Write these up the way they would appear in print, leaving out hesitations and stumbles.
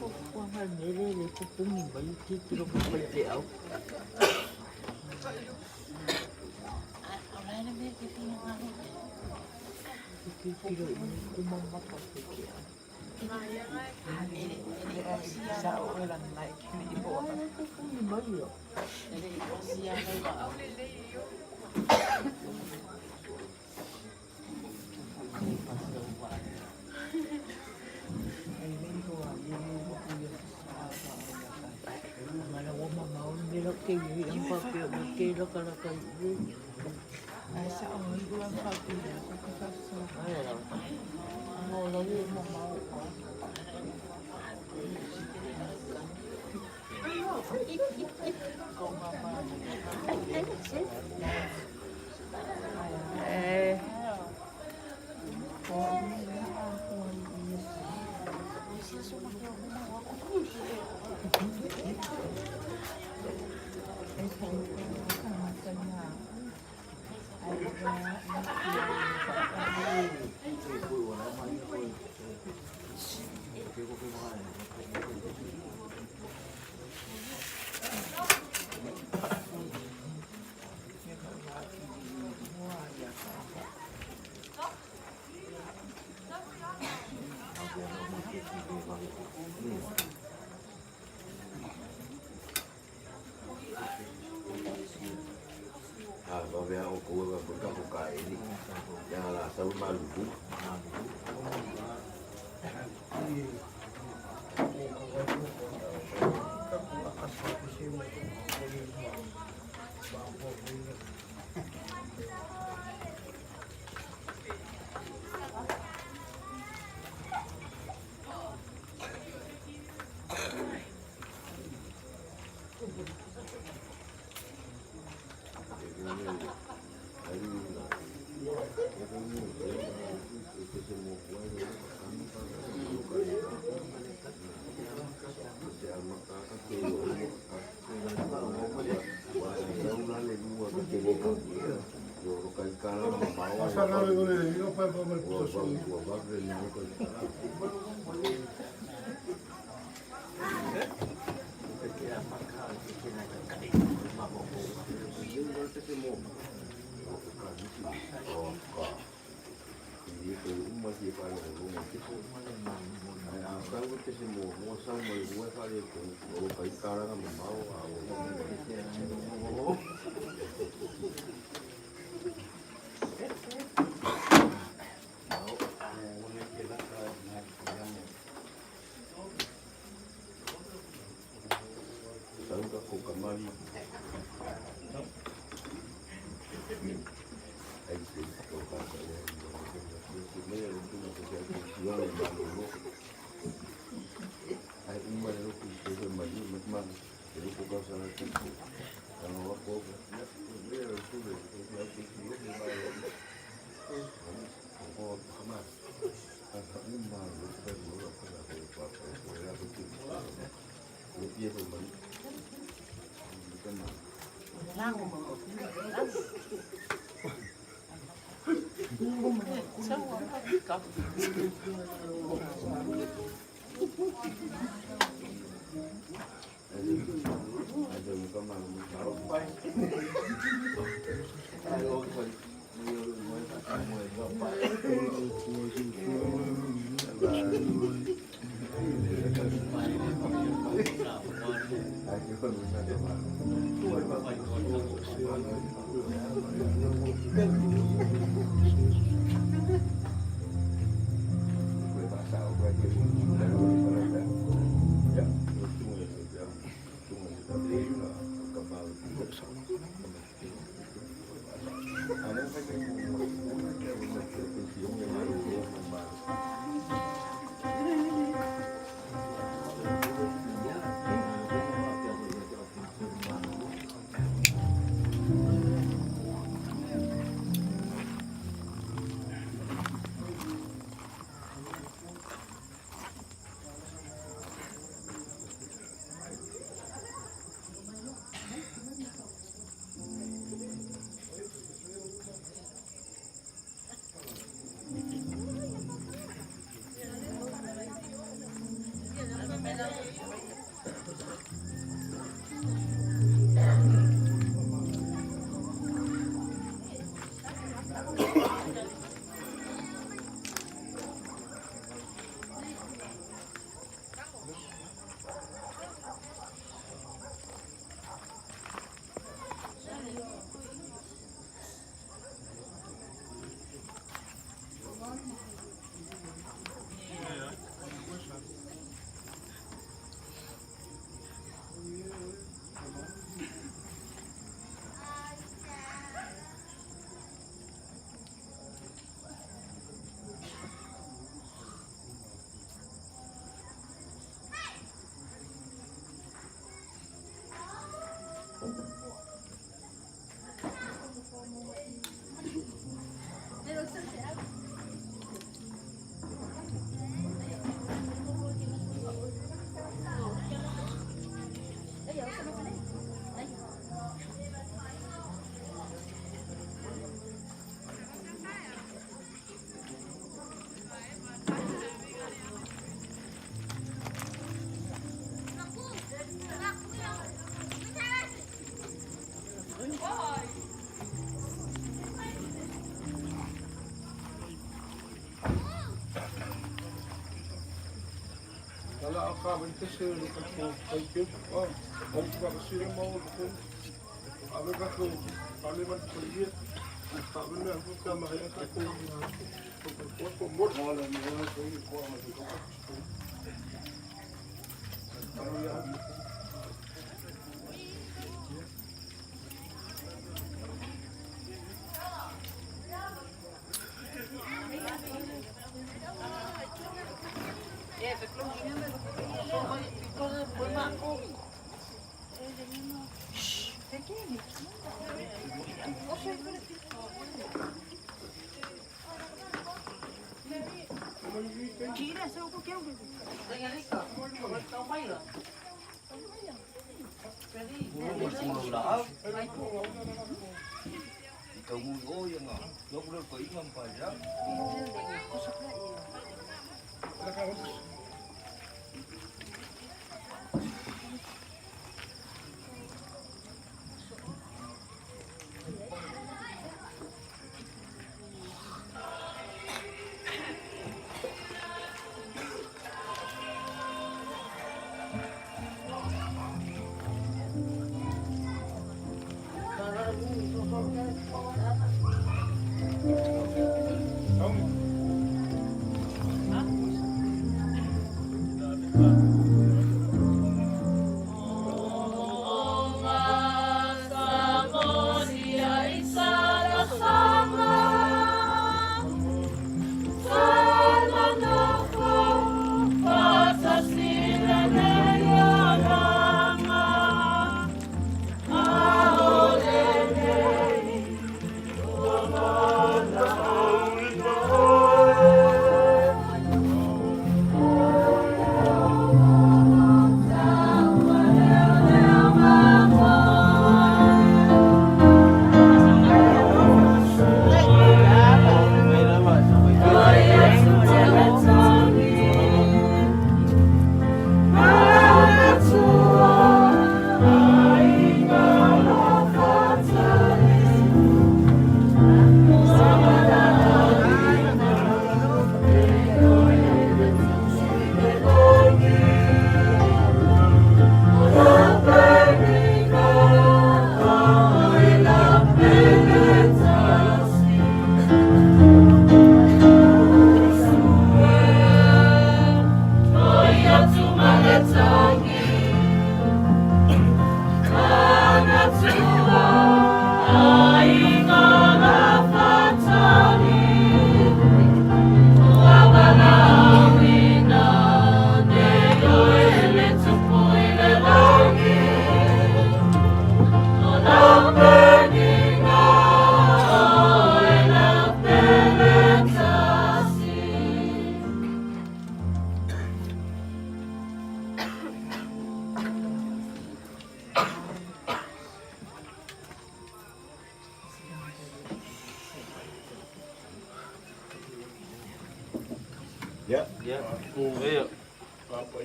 Fuafuaga le mea lea e le pupuni mai le tilotilo mai faifeau. Tilotilo i kumamata o faifeau. Pupuni mai ia. A vave a outou e vave ka ko ka eli. Ya la sa u maluku.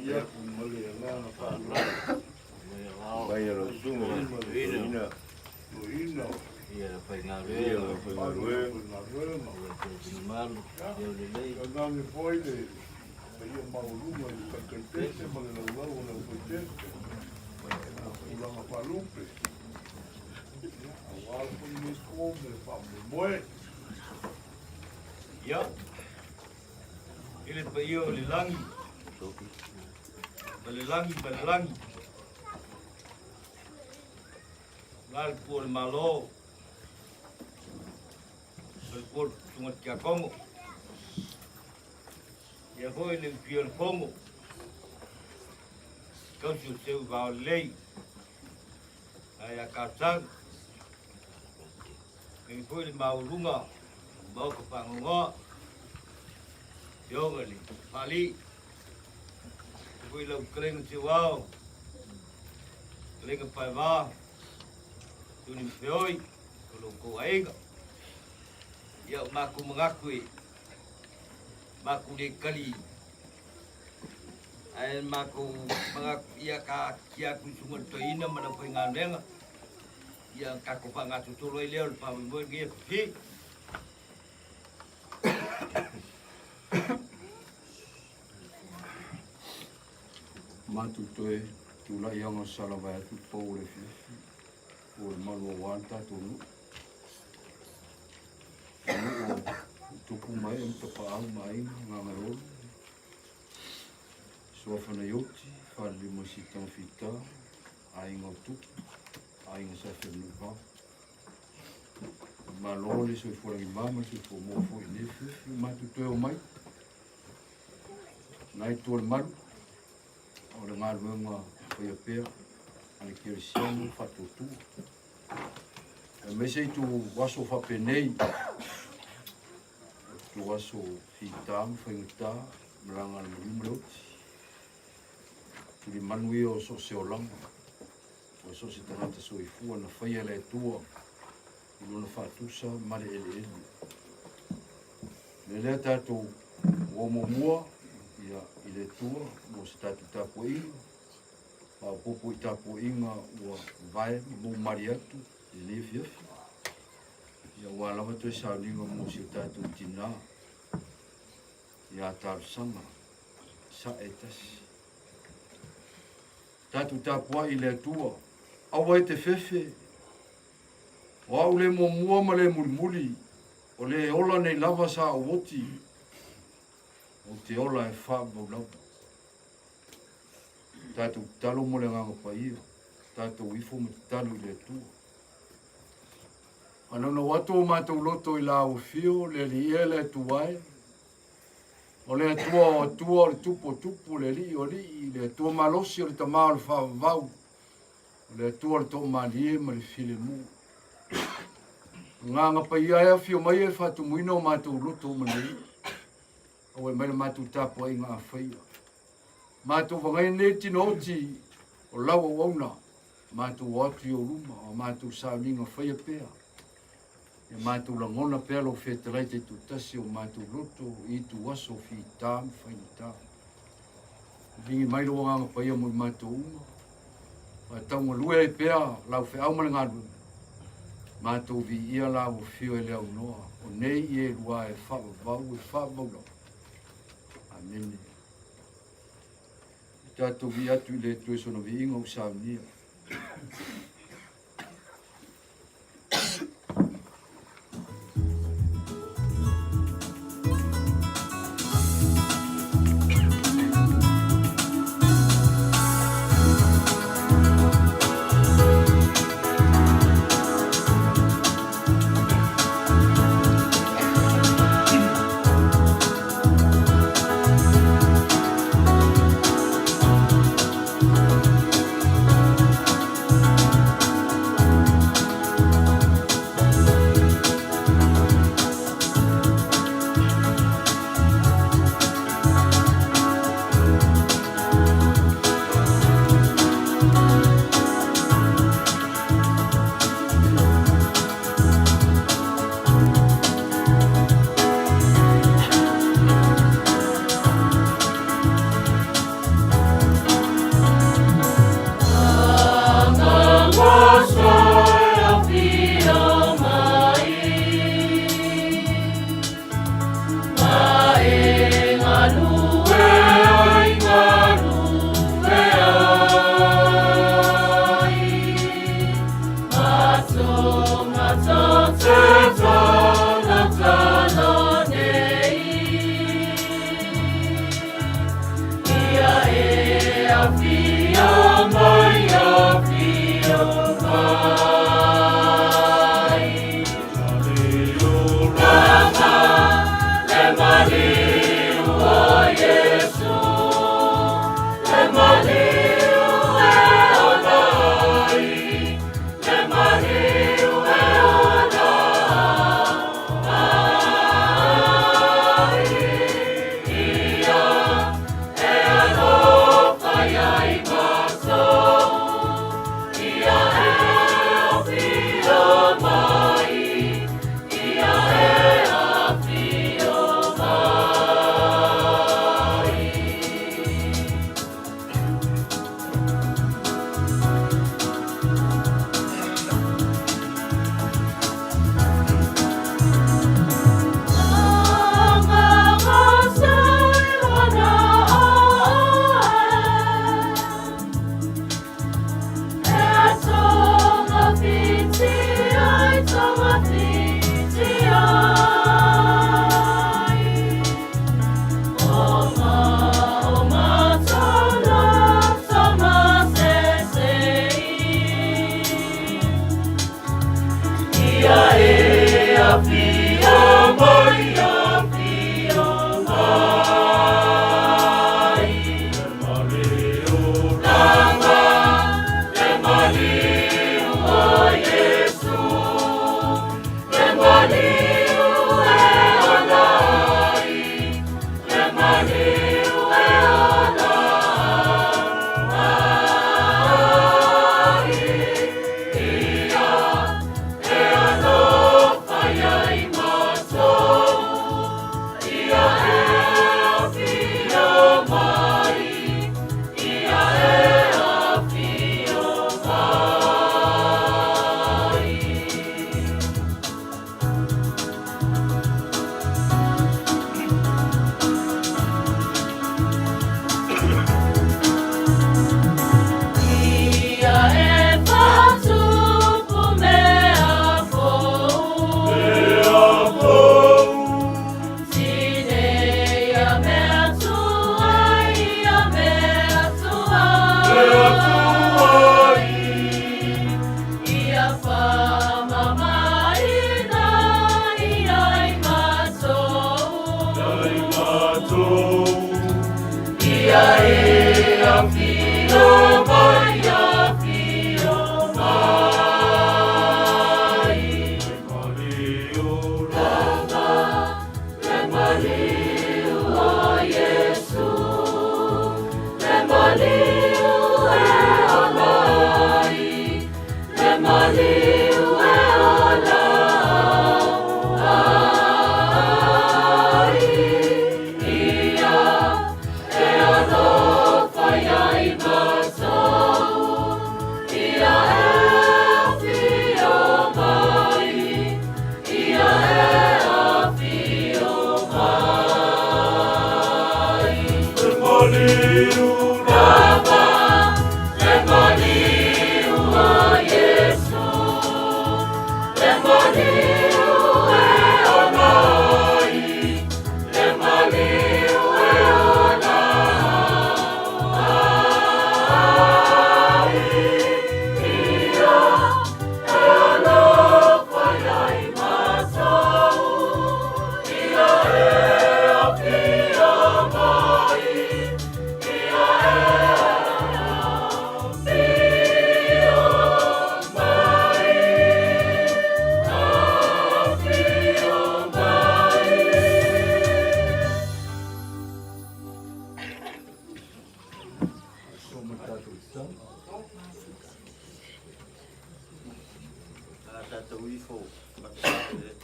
Ia. Mai lau susuga i le toeaina. Ia le aufaigaluega. Ia, i le paia o le lagi, ma le lagi ma le lagi, la le pua o le Malo, ma le pua o le Susuga i le Tiakono, ia foi le Ufi o le Fono, tausi o seu vao lelei, ae a Kasaga, pei foi le maualuga o Maota Faanoanoa, Afioga i le Papalii, foi lau fetalaiga Seuao, fetalaiga Paeva, Tuni ma Feoi, o lo outou aiga. Ia, o matou manatu e matou le tali ae matou manatu ia taatia atu i susuga i le toeaina ma le aufaigaluega ia ona tatou faagasosolo ai lea o le faamoemoe lenei afiafi. Matou toe tulai aga sala vae atu le pau o le afiafi po o le malu aua le tatou nuu. Le nuu o tupu ma ee ma tapaau ma aiga, Gagaeolo, Suafa Naioti, Falelima o Sitaga Fita, Aiga o Tupu, Aiga Sa Fenunuivao. Malo le soifua lagima ma le soifua maua foi i lenei afiafi ua matou toe omai. Na itu o le malu, o le galuega faia pea a le kerisiano faatuatua. Aemaise itu aso faapenei, itu aso fita ma faigata, malaga a le maliu ma le oti. Tulimanu ia o so o se olaga, o so o se tagata soifua na faia e le Atua i lona faatusa ma le eleele. Le lea tatou o muamua ia i le Atua mo se tatou tapuaiga, faaopoopo i tapuaiga ua vae ma moumali atu i lenei afiafi, ia aua lava toe sauniga mo si o tatou tinā ia talosaga sae tasi. Tatou tapuai i le Atua, aua e te fefe, O au le muamua ma le mulimuli, o le ola nei lava sa ou oti, ou te ola e faavavau lava. Tatou tatalo mo le Agaga Paia, tatou ifo ma tatalo i le Atua. Fanaunau atu o matou loto i la au afio, le Alii e, le Atua e, o le Atua o Atua, o le Tupu o Tupu, le Alii o Alii, le Atua malosi o le Tama o le Faavavau, O le Atua o le toamalie ma le filemu. Agaga paia e afio mai e faatumuina o matou loto uma nei. Aua e mai le matou tapuaiga a faia. Matou vagaia nei tino oti o lau auauna. Matou o atu i ou luma o matou sauniga faia pea. Ia matou lagona pea lou fetalai taitoatasi o matou loto i itu aso fita ma faigata. Ligi mai lou Agaga Paia mo i matou uma, faataugalue ai pea lau feau ma le galuega. Matou viia lau afio e le aunoa, o nei i e lua e faavavau e faavavau lava. Amene. I tatou vii atu i le Atua i sona viiga ua saunia.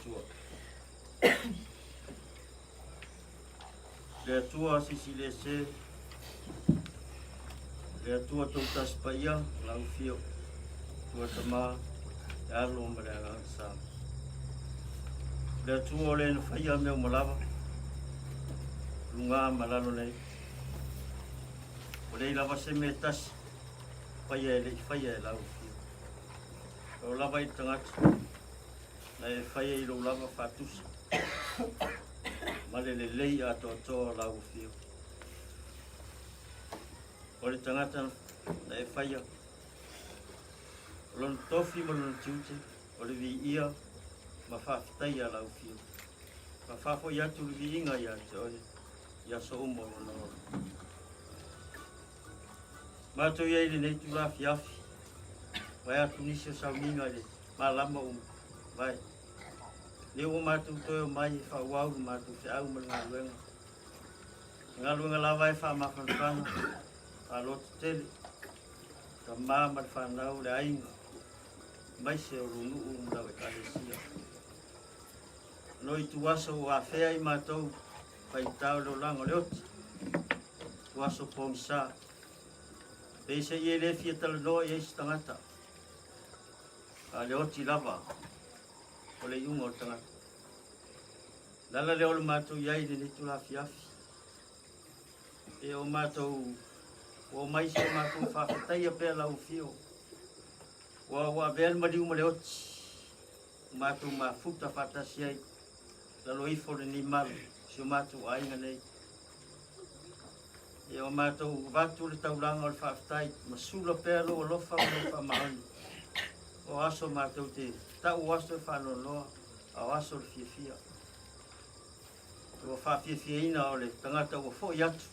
Atua. Le Atua Silisili Ese, le Atua Toutasi Paia, lau Afio, Atua Tama, le Alo ma le Agaga Sa. Le Atua o le na faia mea uma lava, luga ma lalo nei. Ua leai lava se mea e tasi, faia e le i faia e lau Afio. E oo lava i le tagata, na e faia i lou lava faatusa ma le lelei atoatoa o lau afio. O le tagata na e faia, o lona tofi ma lona tiute, o le viia ma faafetaia lau afio. Ma faafoi atu le viiga ia te oe i aso uma o lona ola. Matou i ai i lenei itula afiafi, vae atu nisi o sauniga i le malama ua mavae. Lea ua matou toe omai e faaauau le matou feau ma le galuega. O le galuega lava e faamafanafana, faalototele, tama ma le fanau, le aiga, aemaise o lou nuu ma lau ekalesia. No ituaso ua afea i matou faitau le olaga o le oti, ituaso pogisa. Peiseai e le fia talanoa i ai se tagata, a le oti lava o le iuga o le tagata. Le ala lea o le matou i ai i lenei itula afiafi, e o matou ua omai se o matou faafetaia pea lau afio, ua avea le maliu ma le oti, ua matou mafuta faatasi ai lalo ifo o lenei malu, si o matou aiga nei. E o matou avatu le taulaga o le faafetai, ma sula pea lou alofa ma lou faamaoni. O aso matou te tau aso e faanoanoa, a o aso o le fiafia. Ua faafiafiaina o le tagata ua foi atu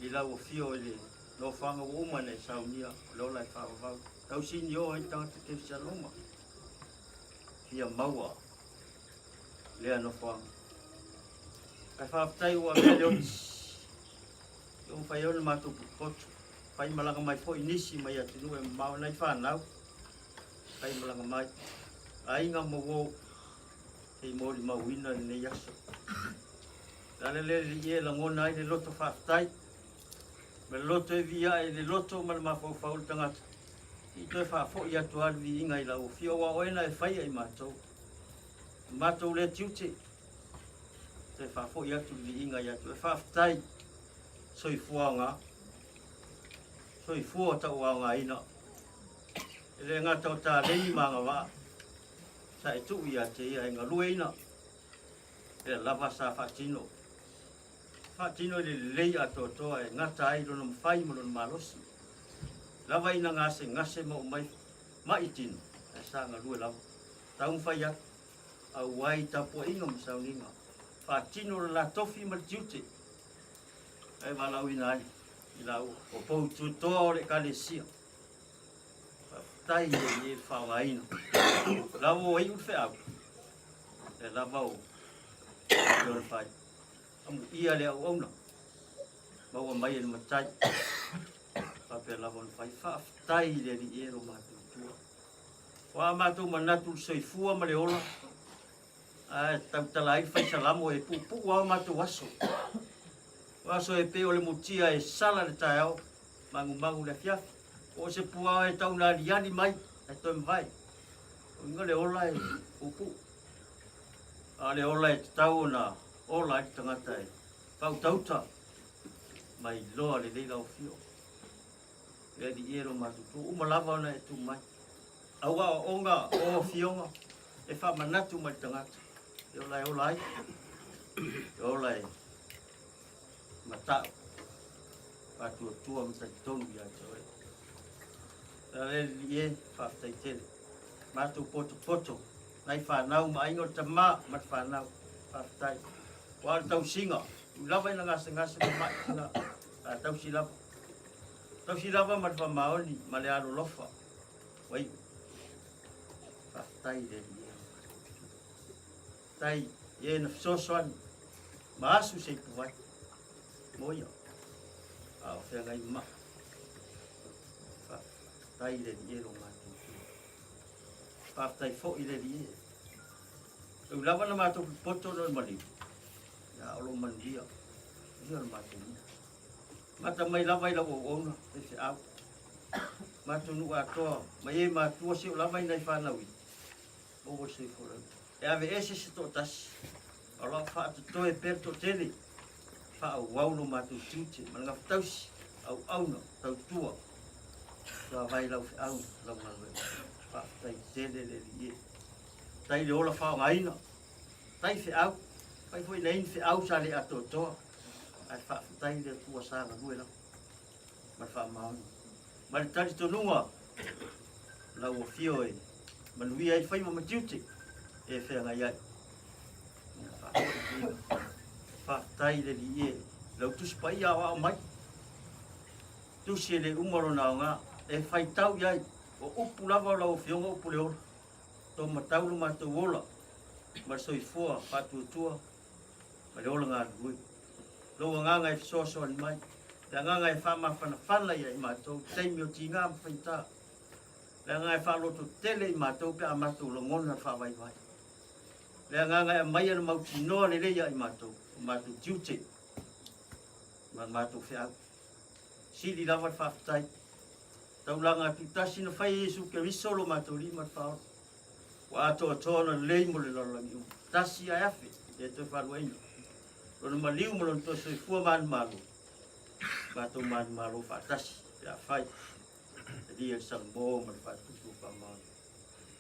i lau afio i le nofoaga ua uma ona e saunia o le ola e faavavau. Tausini o ai tagata kerisiano uma fia maua lea nofoaga. Ae faafetai ua avea le oti i o mafai ai ona matou potopoto. Fai malaga mai foi nisi mai atunuu e mamao nai fanau. Fai malaga mai. Aiga ma uo se i molimauina lenei aso. Le ala lea le alii e lagona ai le loto faafetai ma le loto e viia i le loto ma le mafaufau o le tagata i toe faafoi atu lava le viiga i lau afio aua o oe na e faia i matou. O matou lea tiute toe faafoi atu le viiga ia te oe. Faafetai soifua aoga, soifua tauaogaina. E le gata o taleni ma agavaa sa e tuu ia te ia e galueina lea lava sa faatino. Faatino i le lelei atoatoa e gata ai lona mafai ma lona malosi. Lava ina gasegase ma oo mai mai tino, ae sa galue lava. Taumafai atu, auai i tapuaiga ma sauniga, faatino le la tofi ma le tiute e valaauina ai i laua o pou tutoa o le Ekalesia. Faafetai i le Alii e le faaaogaina. Lava ua iu le feau, e lava o le fai. Amuia le auauna, maua mai e le matai. Faapea lava ona fai. Faafetai i le Alii e lo matou Atua. Ua a matou manatu i le soifua ma le ola, ae tautala ai le fai salamo e puupuu lava o matou aso. O aso e pei o le mutia e sala i le taeao, magumagu i le afiafi. Po o se puao e tau na aliali mai ae toe mavae. O uiga le ola e puupuu. A o le ola e tatau ona ola ai le tagata e faautauta ma iloa lelei lau afio. Le Alii e lo matou tu uma lava ona e tu mai. Au aoaoga o afioga e faamanatu mai le tagata e ola e ola ai, e ola e matau, faatuatua ma talitonu ia te oe. Le Alii e, faafetai tele. Matou potopoto, nai fanau ma aiga o le tama ma le fanau, faafetai. Ua o le tausiga, ui lava ina gasegase ma mai tina, sa tausi lava. Tausi lava ma le faamaoni ma le alolofa ua iu. Faafetai i le Alii e. Faafetai i e na fesoasoani ma asu se ipuvai mo ia a o feagai ma. Faafetai i le Alii e lo matou Atua. Faafetai foi i le Alii e. E ui lava na matou popoto ona o le maliu, ia a o lo o manuia ia le matou nuu. Mata mai lava i lau auauna, faifeau. Matou nuu atoa, mai e matua seio lava i nai fanau i, maua le soifua laulelei. E aveese se toatasi, a o lo o faatotoe pea le toatele, faaauau lo matou tiute ma le gafatausi, auauna, tautua, suavai i lau feau, lau galuega. Faafetai tele le Alii e. Tai le ola faaaogaina, tai feau, fai foi na i ai ni feau sa le atoatoa, ae faafetai le Atua sa galue lava ma le faamaoni. Ma le talitonuga, lau afio e manuia ai faiva ma tiute e feagai ai. Faafetai le Alii e, lau Tusi Paia aoao mai, Tusi e le uma lona aoga, e faitau i ai, o upu lava o lau Afioga upu le ola, to matau lo matou ola ma le soifua faatuatua ma le ola galulue. Lou agaga e fesoasoani mai, le agaga e faamafanafana ia i matou i taimi o tiga ma faigata, le agaga e faalototele i matou pe a matou lagona le faavaivai, le agaga e aumaia le mautinoa lelei ia i matou, o matou tiute ma matou feau. Sili lava le faafetai. Taulaga tutasi na fai e Iesu Keriso lo matou Alii ma le Faaola. Ua atoatoa ona lelei mo le lalolagi uma. Tasi ae afe, le toe faaluaina. Lona maliu ma lona toe soifua manumalo. Matou manumalo faatasi pe afai. Talia le Salamo ma le faatupu faamaoni.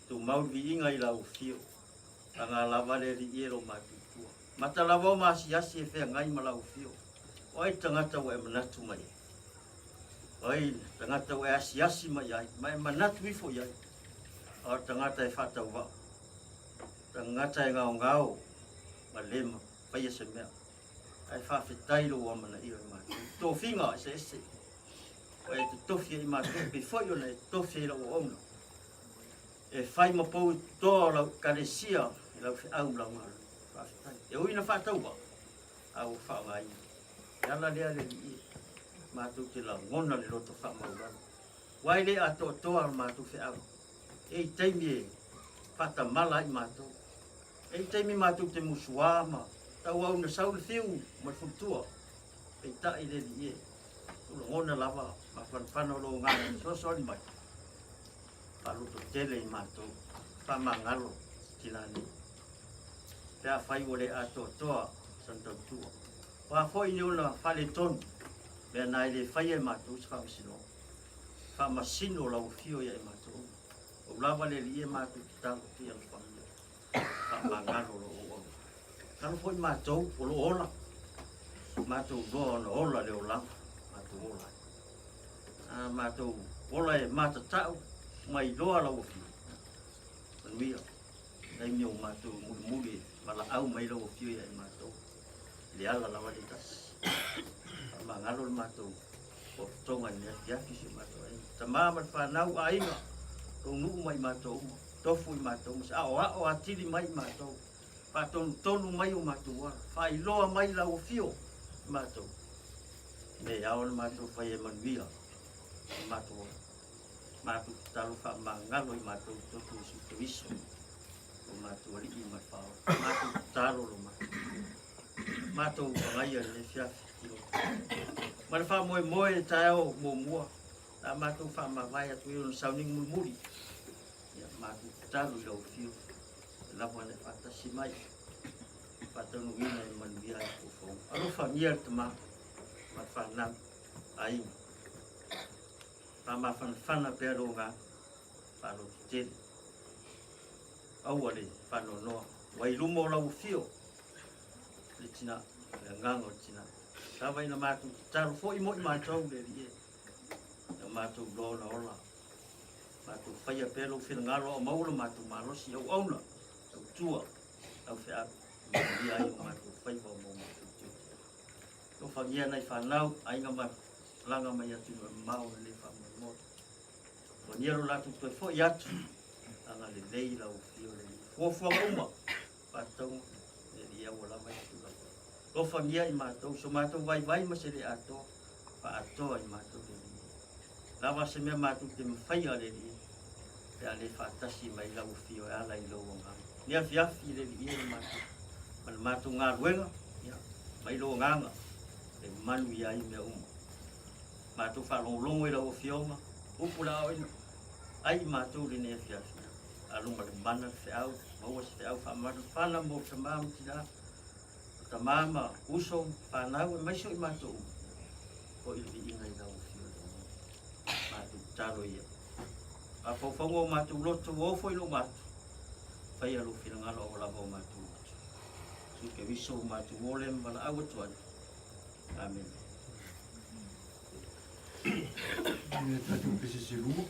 Tumau le viiga i lau afio. Paga lava le Alii e lo matou tua. Mata lava o maasiasi e feagai ma lau afio. O ai le tagata ua e manatu mai ai? O ai le tagata ua e asiasi mai ai ma e manatu ifo i ai? O le tagata e faatauvaa, tagata e gaogao ma le faia se mea. Ae faafetai lou amanaia i matou. Tofiga eseese ua e totofi ai i matou, pei foi ona e totofi ai lau auauna. E fai ma pou i toa o lau ekalesia i lau feau ma lau galuega. Faafetai. E ui ina faatauvaa, a ua faaaogaina. E ala lea le Alii e, matou te lagona le loto faamaualalo. Aua e le atoatoa le matou feau. E i taimi e faatamala ai matou. E i taimi matou te musuā ma tauau ina sau le fiu ma le fulutua. Peitai le Alii e, o lagona lava mafanafana o lou agaga fesoasoani mai. Faalototele i matou, faamagalo tina nei. Pe afai ua le atoatoa sana tautua. O a foi ni ona faaletonu, mea na e le faia e matou se faamasinoga. Faamasino lau afio ia i matou uma. Ou lava le Alii e matou tatalo te i alofagia. Faamagalo lo ou auauna. Galo foi matou o lo ola. Matou loa ona ola le olaga. Matou ola ai. A matou ola e matatau mai loa lau afio. Manuia. Taimi o matou mulimuli e valaau mai lau afio ia i matou. I le ala lava le tasi. Faamagalo le matou pototoga i le afiafi si o matou aiga. Tama ma le fanau aiga, lou nuu ma i matou uma. Tofu i matou uma. Se aoao atili mai i matou. Faatonutonu mai o matou ala. Faailoa mai lau afio i matou. Me ao le matou fai e manuia. O matou ola. Matou tatalo faamagalo i matou i toto Iesu Keriso. Lo matou Alii ma le Faaola. Matou tatalo lo matou. Matou pagaia i le afiafi. Ma le faamoemoe i le taeao muamua, la matou faamavae atu i ona sauniga mulimuli. Ia, matou tatalo i lau afio, e lava ona e faatasi mai, faataunuuina e manuia ai foufou. Alofagia le tama ma le fanau, aiga. Faamafanafana pea lou agaga, faalototele. Aua le faanoanoa, ua i luma o lau afio le tina, le agaga o le tina. Lava ina matou tatalo foi mo i matou le Alii e, ia matou loa ona ola. Matou faia pea lou finagalo a o maua lo matou malosi, auauna, tautua, lau feau, e manuia ai o matou faiva ma o matou tiute. Alofagia nai fanau, aiga ma laga mai atunuu e mamao i lenei faamoemoe. Alofagia lo latou toe foi atu, agalelei lau afio le Alii. Fuafuaga uma, faatauga, le Alii aua lava e tulaga. Alofagia i matou, so matou vaivai ma se le atoa, faaatoa i matou le Alii. Lava se mea matou te mafaia le Alii, pe a le faatasi mai lau afio e ala i lou agaga. Lenei afiafi i le Alii e le matou ma le matou galuega, ia, mai lou agaga e manuia ai mea uma. Matou faalogologo i lau Afioga, upu le aoaoina ai i matou i lenei afiafi. Alu ma le mana le feau, maua se feau faamafanafana mo tama ma tina, o tama ma uso ma fanau aemaise o i matou uma. Foi le viiga i lau Afioga. Matou tatalo ia. Mafaufauga o matou loto ua ofo i lou matu, faia lou finagalo aua lava o matou loto. Iesu Keriso ua matou ole ma valaau atu ai. Amene. Ia tatou pesese luma.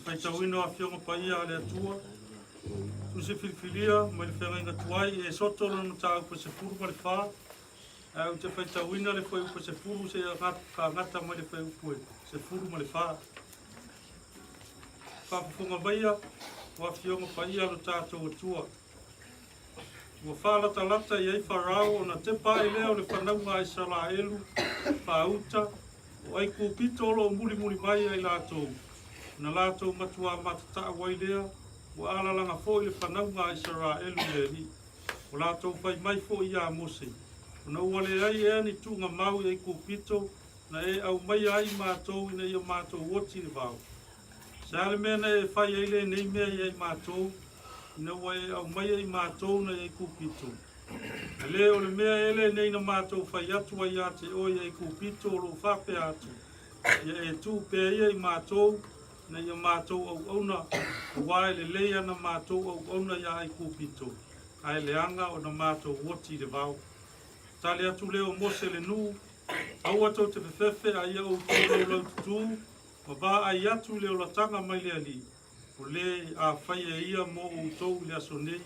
Faitauina o Afioga Paia a le Atua, Tusi Filifilia mai le Feagaiga Tuai e Soto lona mataupu e 14, ae ou te faitauina le fuaiupu e 10 seia gata mai le fuaiupu e 14. Faafofoga maia, o Afioga Paia a lo tatou Atua. Ua faalatalata i ai Farao ona tepa ae lea o le fanauga a Isaraelu faauta, o Aikupito o lo o mulimuli mai ia i latou, ona latou matuā matatau ai lea, ua alalaga foi le fanauga a Isaraelu i le Alii. Ua latou fai mai foi iā Mose, Ona ua leai ea ni tuuga mau i Aikupito na e aumaia ai matou ina ia matou oti i le vao? Se a le mea na e fai ai lenei mea ia i matou, ina ua e aumaia i matou nai Aikupito? E le o le mea ea lenei na matou fai atu ai ia te oe i Aikupito o lo o faapea atu, Ia e tuu pea ia i matou ina ia matou auauna, aua e lelei ana matou auauna iā Aikupito, ae leaga ona matou oti i le vao. Tali atu lea o Mose i le nuu, Aua tou te fefefe a ia outou laulaututū, ma vaai atu i le olataga mai le Alii, o le a fai e ia mo outou i le aso nei,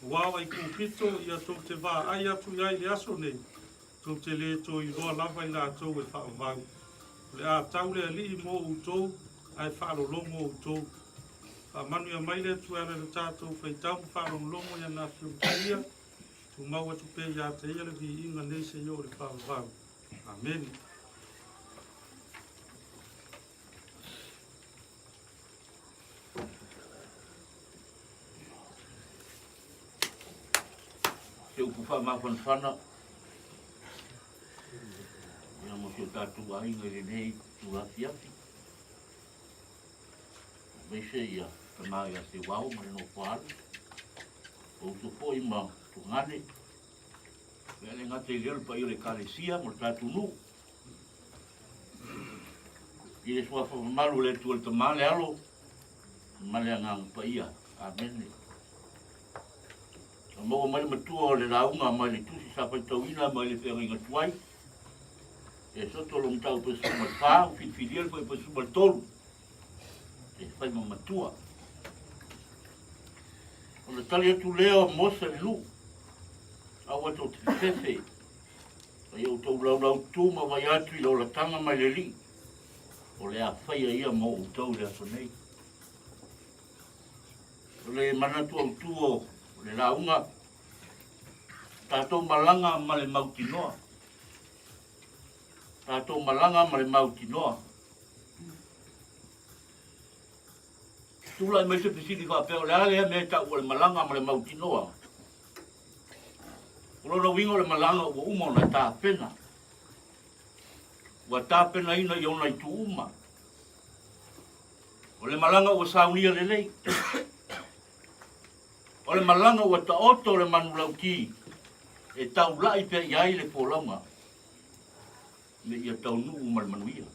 aua o Aikupito ia tou te vaai atu i ai i le aso nei, tou te le toe iloa lava i latou e faavavau. O le a tau le Alii mo outou, ae faalologo outou. Faamanuia mai le Atua e ala i lo tatou faitau ma faalogologo i ana Afioga Paia, tumau atu pea ia te Ia le viiga nei seia oo i le faavavau. Amene. Se upu faamafanafana ia mo si o tatou aiga i lenei itu afiafi. Aemaise ia tama ia Seuao ma le nofo alu, o uso foi ma tugane, Ia le gata i lea o le paia o le Ekalesia ma le tatou nuu. I le suafa mamalu o le Atua le Tama, le Alo ma le Agaga Paia. Amene. Na maua mai le matua o le lauga mai le tusi sa faitauina mai le feagaiga tuai. E soto lo mataupu e 14, filifilia le fuaiupu e 13. E fai ma matua. Ona tali atu lea o Mose i le nuu, Aua tou te fefefe, a ia outou laulautu ma vaai atu i le olataga mai le Alii, o le a faia ia mo outou i le aso nei. O le manatu autu o le lauga, tatou malaga ma le mautinoa. Tatou malaga ma le mautinoa. Tulai mai se fesili faapea, o le a lea mea e tau o le malaga ma le mautinoa? O lona uiga o le malaga ua uma ona tapena. Ua tapenaina i ona itu uma. O le malaga ua saunia lelei. O le malaga ua taoto le manulauti e taulai pea i ai le folauga ina ia taunuu ma le manuia.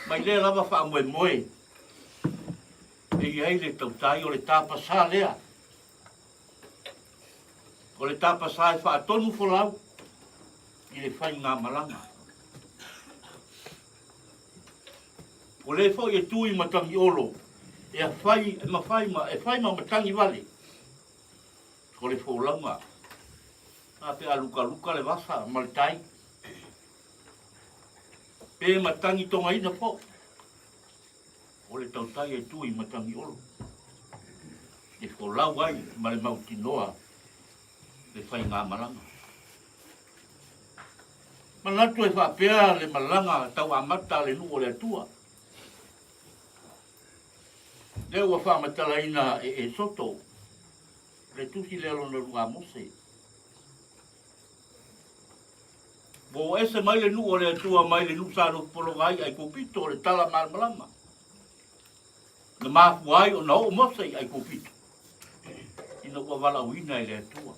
Mai lea lava faamoemoe e i ai le tautai o le tapasā lea. O le tapasā e faatonu folau i le faigamalaga. O le foi e tu i Matagiolo e fai, e mafai ma, e fai ma matagi vale. O le folauga, a pe a lukaluka le vasa ma le tai. Pe matagi togaina foi, o le tautai e tu i Matagiolo. E folau ai ma le mautinoa le faigamalaga. Manatu e faapea le malaga tau amata a le nuu o le Atua. Lea ua faamatalaina e Esoto, le tusi lea lona lua a Mose. Ua oo ese mai le nuu o le Atua mai le nuu sa nofopologa ai Aikupito o le tala malamalama. Na mafua ai ona oo Mose i Aikupito, ina ua valaauina e le Atua.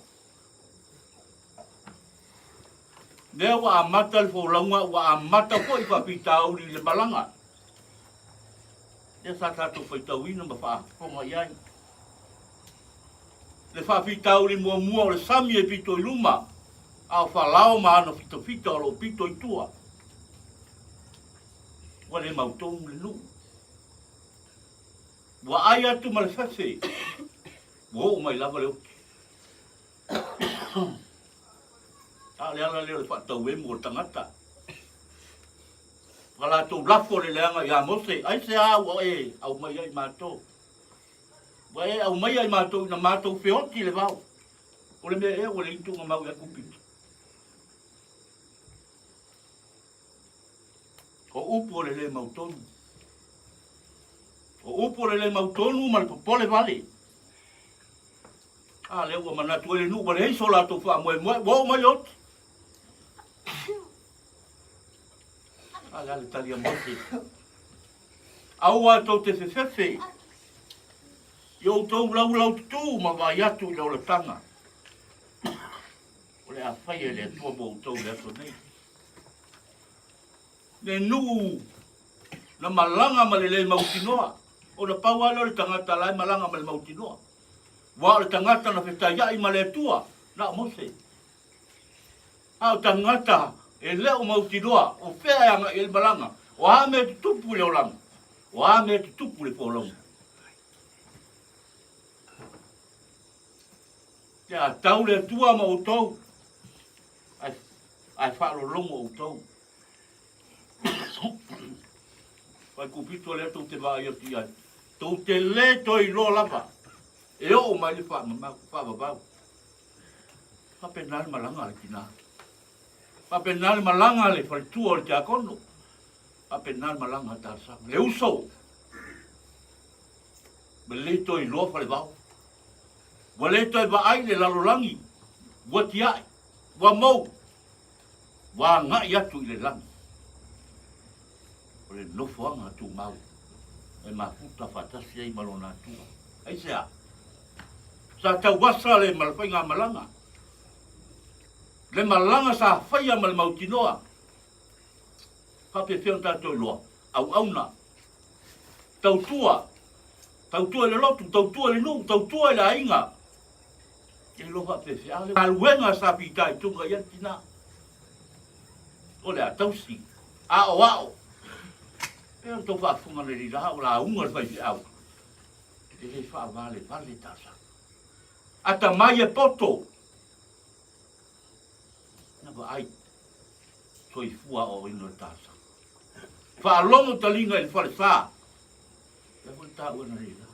Lea ua amata le folauga, ua amata foi faafitauli i le malaga. Lea sa tatou faitauina ma faafofoga i ai. Le faafitauli muamua o le sami e pito i luma, a o Falao ma ana fitafita o lo o pito i tua. Ua le mautonu le nuu. Ua ai atu ma le fefe, ua oo mai lava le oti. A o le ala lea o le faatauemu o le tagata. Ua latou lafo le leaga ia Mose, aisea ua e aumai ai matou? Ua e aumaia i matou ina matou feoti i le vao. O le mea ea ua leai ni tuugamau i Aikupito? O upu o le le mautonu. O upu o le le mautonu ma le popole vale. A lea ua manatu ai le nuu ua leai so latou faamoemoe, ua oo mai le oti. A le a le tali a Mose. Aua tou te fefefe i outou laulaututu ma vaai atu i le olataga o le a faia e le Atua mo outou i le aso nei. Le nuu na malaga ma le le mautinoa, ona pau lava lea o le tagata la e malaga ma le mautinoa. Aua o le tagata na fetaiai ma le Atua, na o Mose. A o tagata e le o mautinoa o fea e agai i ai le malaga, o a mea e tutupu i le olaga, o a mea e tutupu i le folauga. Ia tau le Atua ma outou, ae faalologo outou. Faikupito lea tou te vaai atu i ai, tou te le toe iloa lava e oo mai le faavavau. Faapena le malaga a le tina. Faapena le malaga a le faletua o le tiakono. Faapena le malaga a talosaga. Le uso, ua le toe iloa falevao. Ua le toe vaai le lalolagi, ua tiai, ua mou, ua agai atu i le lagi. O le nofoaga tumau e mafuta faatasi ai ma lona Atua. Aisea? Sa tauasa le faigamalaga, le malaga sa faia ma le mautinoa. Faapefea ona tatou iloa? Auauna, tautua, tautua i le lotu, tautua i le nuu, tautua i le aiga. E iloa faapefea le galuega sa fitaituga i ai le tina. O le a tausi, aoao. Pei ona tou faafofoga nei la o lauga le faifeau. E le faavalevale talosaga. Atamai e poto. Na vaai soifua aoaoina o le talosaga. Faalogo taliga i le falesa. Lea foi taua na leila.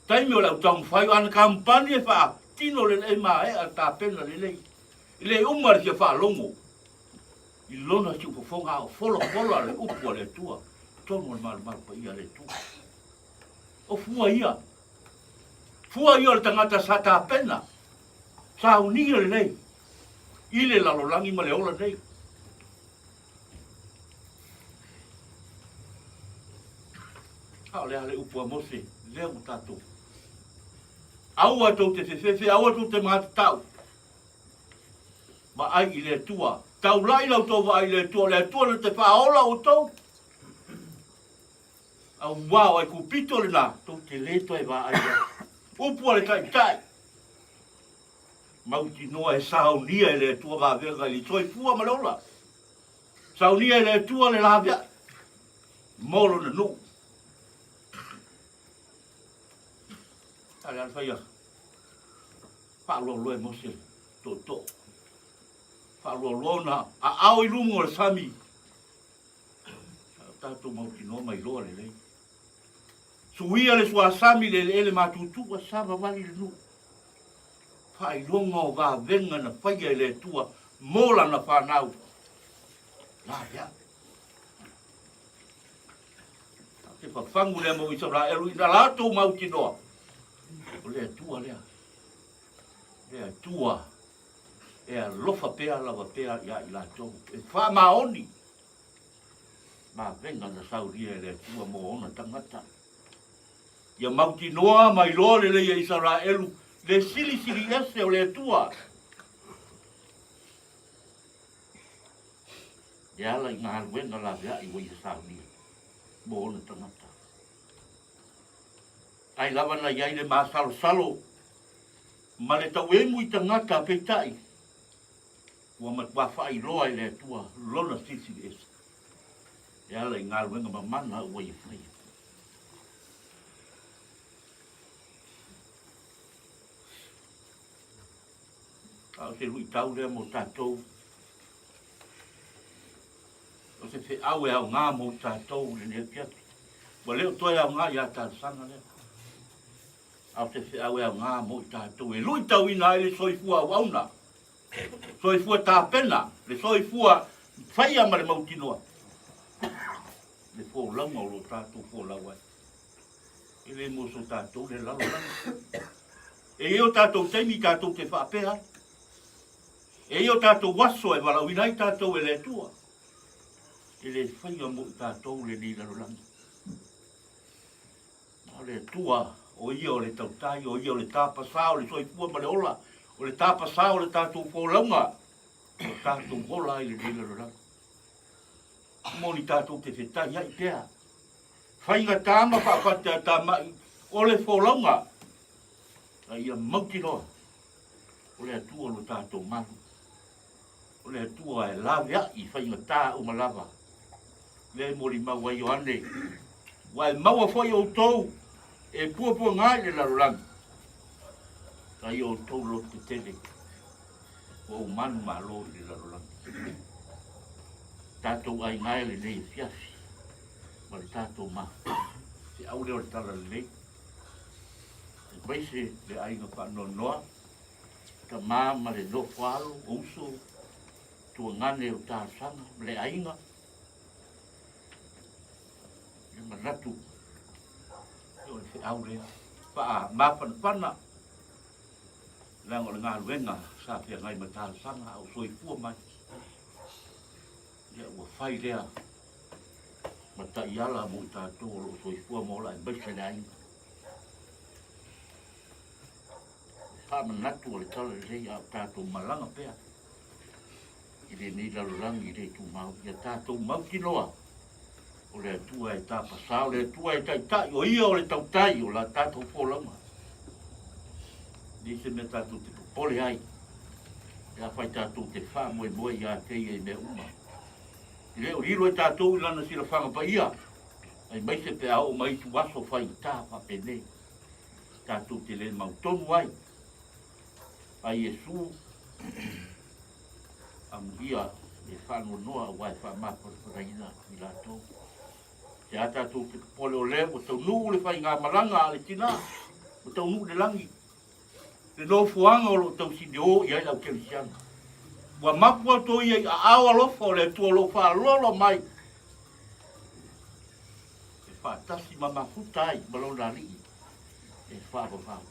Taimi o le au taumafai o ana kamupani e faatino lelei maea tapena lelei. E le uma le fia faalogo i lona siufofoga a o folafola le upu a le Atua i totonu o le malumalu paia a le Atua. O fua ia. Fua ia o le tagata sa tapena, saunia lelei i le lalolagi ma le ola nei. A o le a le upu a Mose, lea ua tatou. Aua tou te fefefe, aua tou te matatau. Vaai i le Atua. Taulai la outou vaai i le Atua, o le Atua na te faaola outou. Auā o Aikupito lenā, tou te lē toe vaai ai. Upu a le Taitai, mautinoa e saunia e le Atua vavega i le soifua ma le ola. Saunia e le Atua le laveai mo lona nuu. A le ala faia faaloaloa e Mose tootoo. Faaloaloa ona aao i luga o le sami. A o tatou mautinoa ma iloa lelei. Suia le suasami i le eleele matutu ua savavali le nuu. Faailoga o vavega na faia e le Atua mo lana fanau. Laveai. Te fafagu lea mo Isaraelu ina latou mautinoa. O le Atua lea. Le Atua e alofa pea lava pea ia i latou. E faamaoni mavega na saulia e le Atua mo ona tagata. Ia mautinoa ma iloa lelei e Isaraelu le silisili ese o le Atua. E ala i galuega laveai ua ia saunia mo ona tagata. Ai lava na i ai le masalosalo ma le tauemu i tagata, peitai, ua matuā faailoa e le Atua lona silisili ese. E ala i galuega mamana ua ia faia. A o se luitau lea mo tatou, o se feau e aoga mo tatou i lenei afiafi. Ua le o toe aoga ia talosaga lea. A o se feau e aoga mo i tatou e luitauina ai le soifua auauna, soifua tapena, le soifua faia ma le mautinoa, le folauga o lo o tatou folau ai. E le mo so tatou le lalolagi. E i ai o tatou taimi tatou te faapea ai. E i ai o tatou aso e valaauina ai tatou e le Atua. E le faia mo i tatou lenei lalolagi. A o le Atua, o Ia o le tautai, o Ia o le tapasā o le soifua ma le ola, o le tapasā o le tatou folauga, o tatou ola ai lenei lalolagi. Moni tatou te fetaiai pea, faigata ma faafateatamai o le folauga, a ia mautinoa o le Atua lo tatou malu. O le Atua e laveai i faigata uma lava. Lea e molimau ai Ioane, ua e maua foi outou e puapuaga i le lalolagi, a ia outou loto tetele, ua ou manumalo i le lalolagi. Tatou aiga e lenei afiafi ma le tatou mafutaga. Feau lea o le Talalelei, aemaise le aiga faanoanoa, tama ma le nofo alo, o uso, tuagane o talosaga ma le aiga. E manatu o le feau lea faamafanafana leaga o le galuega sa feagai ma talosaga a o soifua mai. Ia ua fai lea ma taiala mo i tatou o lo o soifua ma ola aemaise le aiga. Faamanatu o le Talalelei a o tatou malaga pea i lenei lalolagi le tumau, ia tatou mautinoa o le Atua e tapasā, o le Atua e taitai, o Ia o le tautai o la tatou folauga. E leai se mea tatou te popole ai, pe afai tatou te faamoemoe ia te Ia i mea uma. E le o lilo ai tatou i Lana silafaga paia, aemaise pe a oo mai ituaso faigata faapenei, tatou te le mautonu ai, a Iesu amuia e faanoanoa aua e faamafanafanaina i latou. Se a tatou te popole o lea ua taunuu le faigamalaga a le tina, ua taunuu le lagi, le nofoaga o lo o tausinio i ai le au kerisiano. Ua mapu outou ia i aao alofa o le Atua o lo o faalolo mai e faatasi ma mafuta ai ma lona alii e faavavau.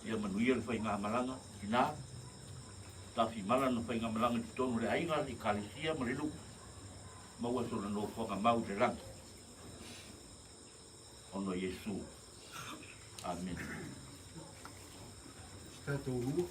Ia manuia le faigamalaga ina, tafimala na faigamalaga i totonu o le aiga, le ekalesia ma le nuu, maua sona nofoaga mau i le lagi. Ona o Iesu. Amene. Se tatou lua.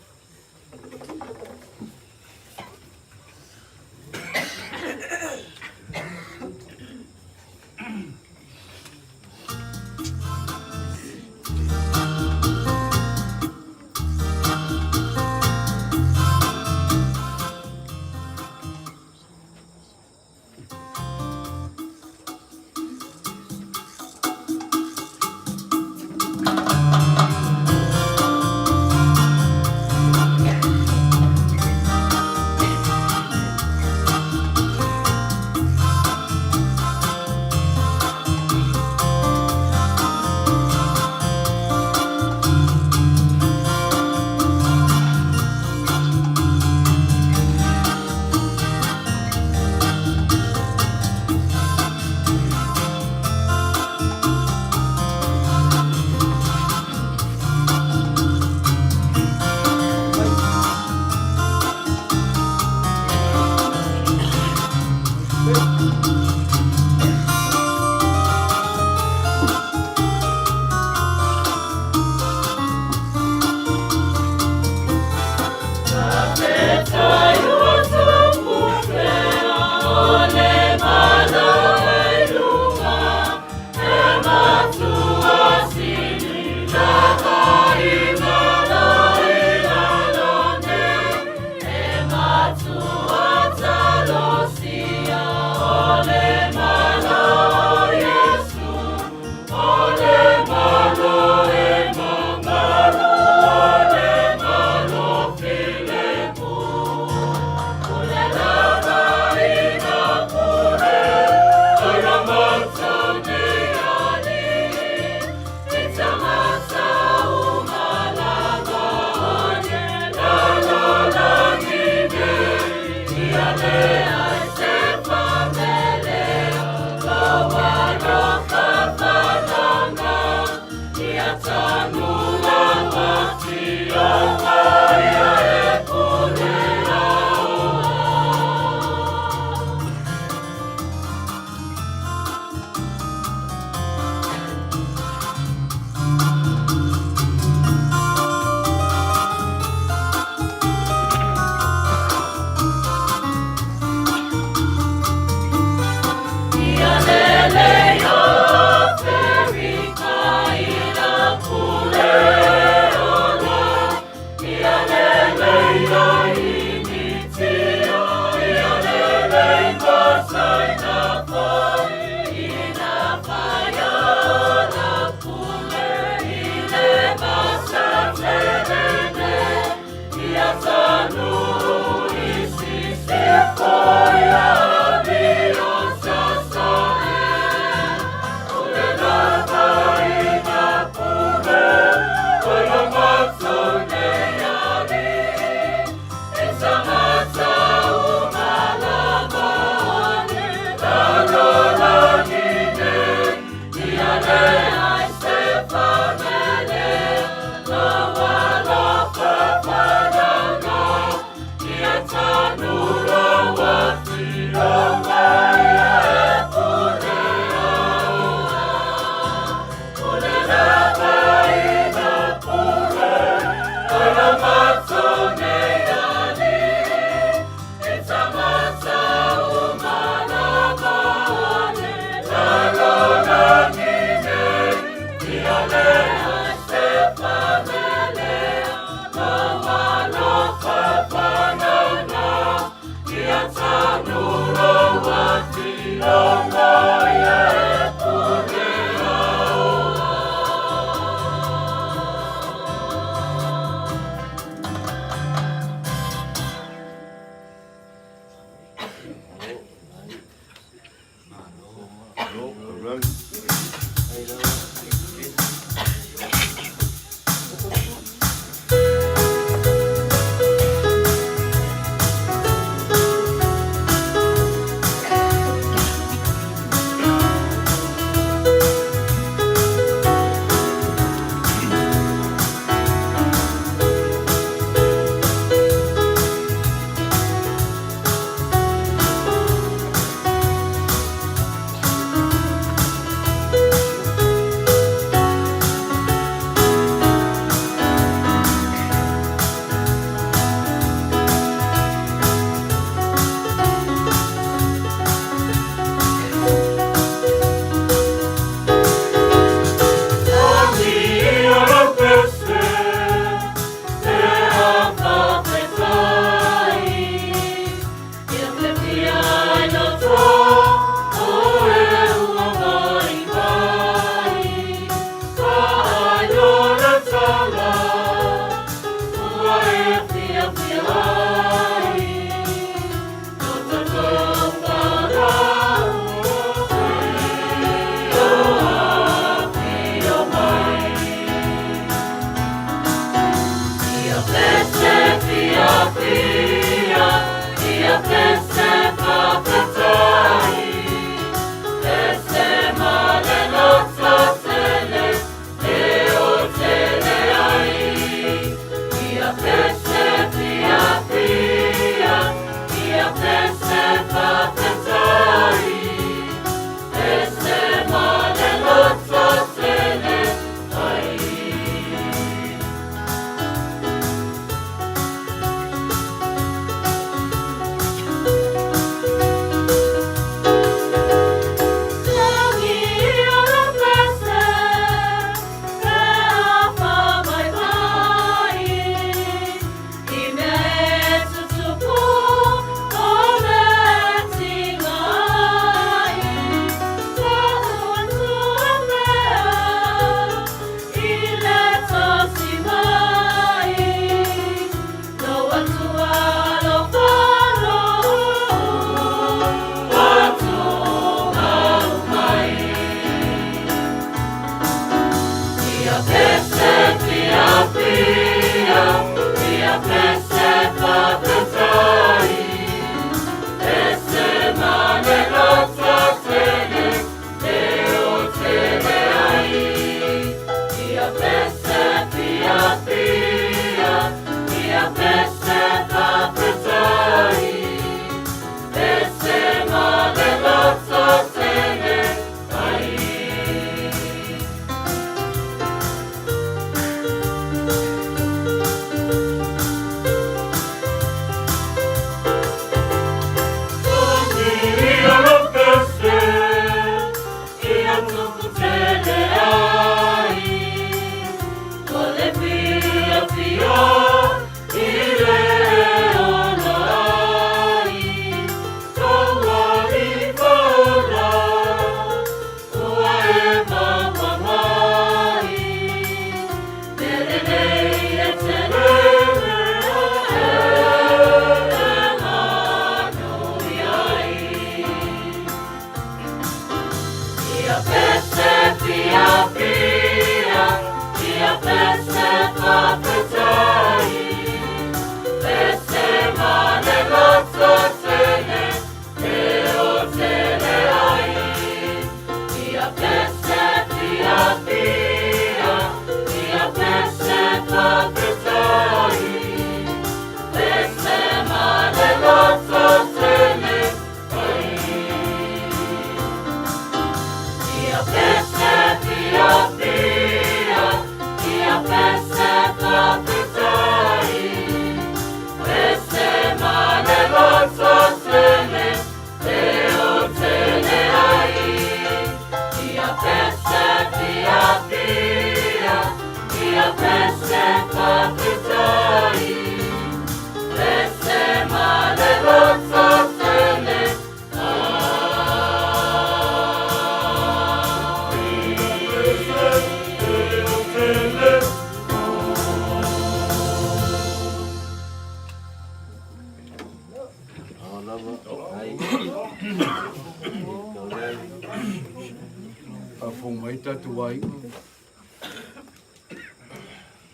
Faafofoga mai tatou aiga.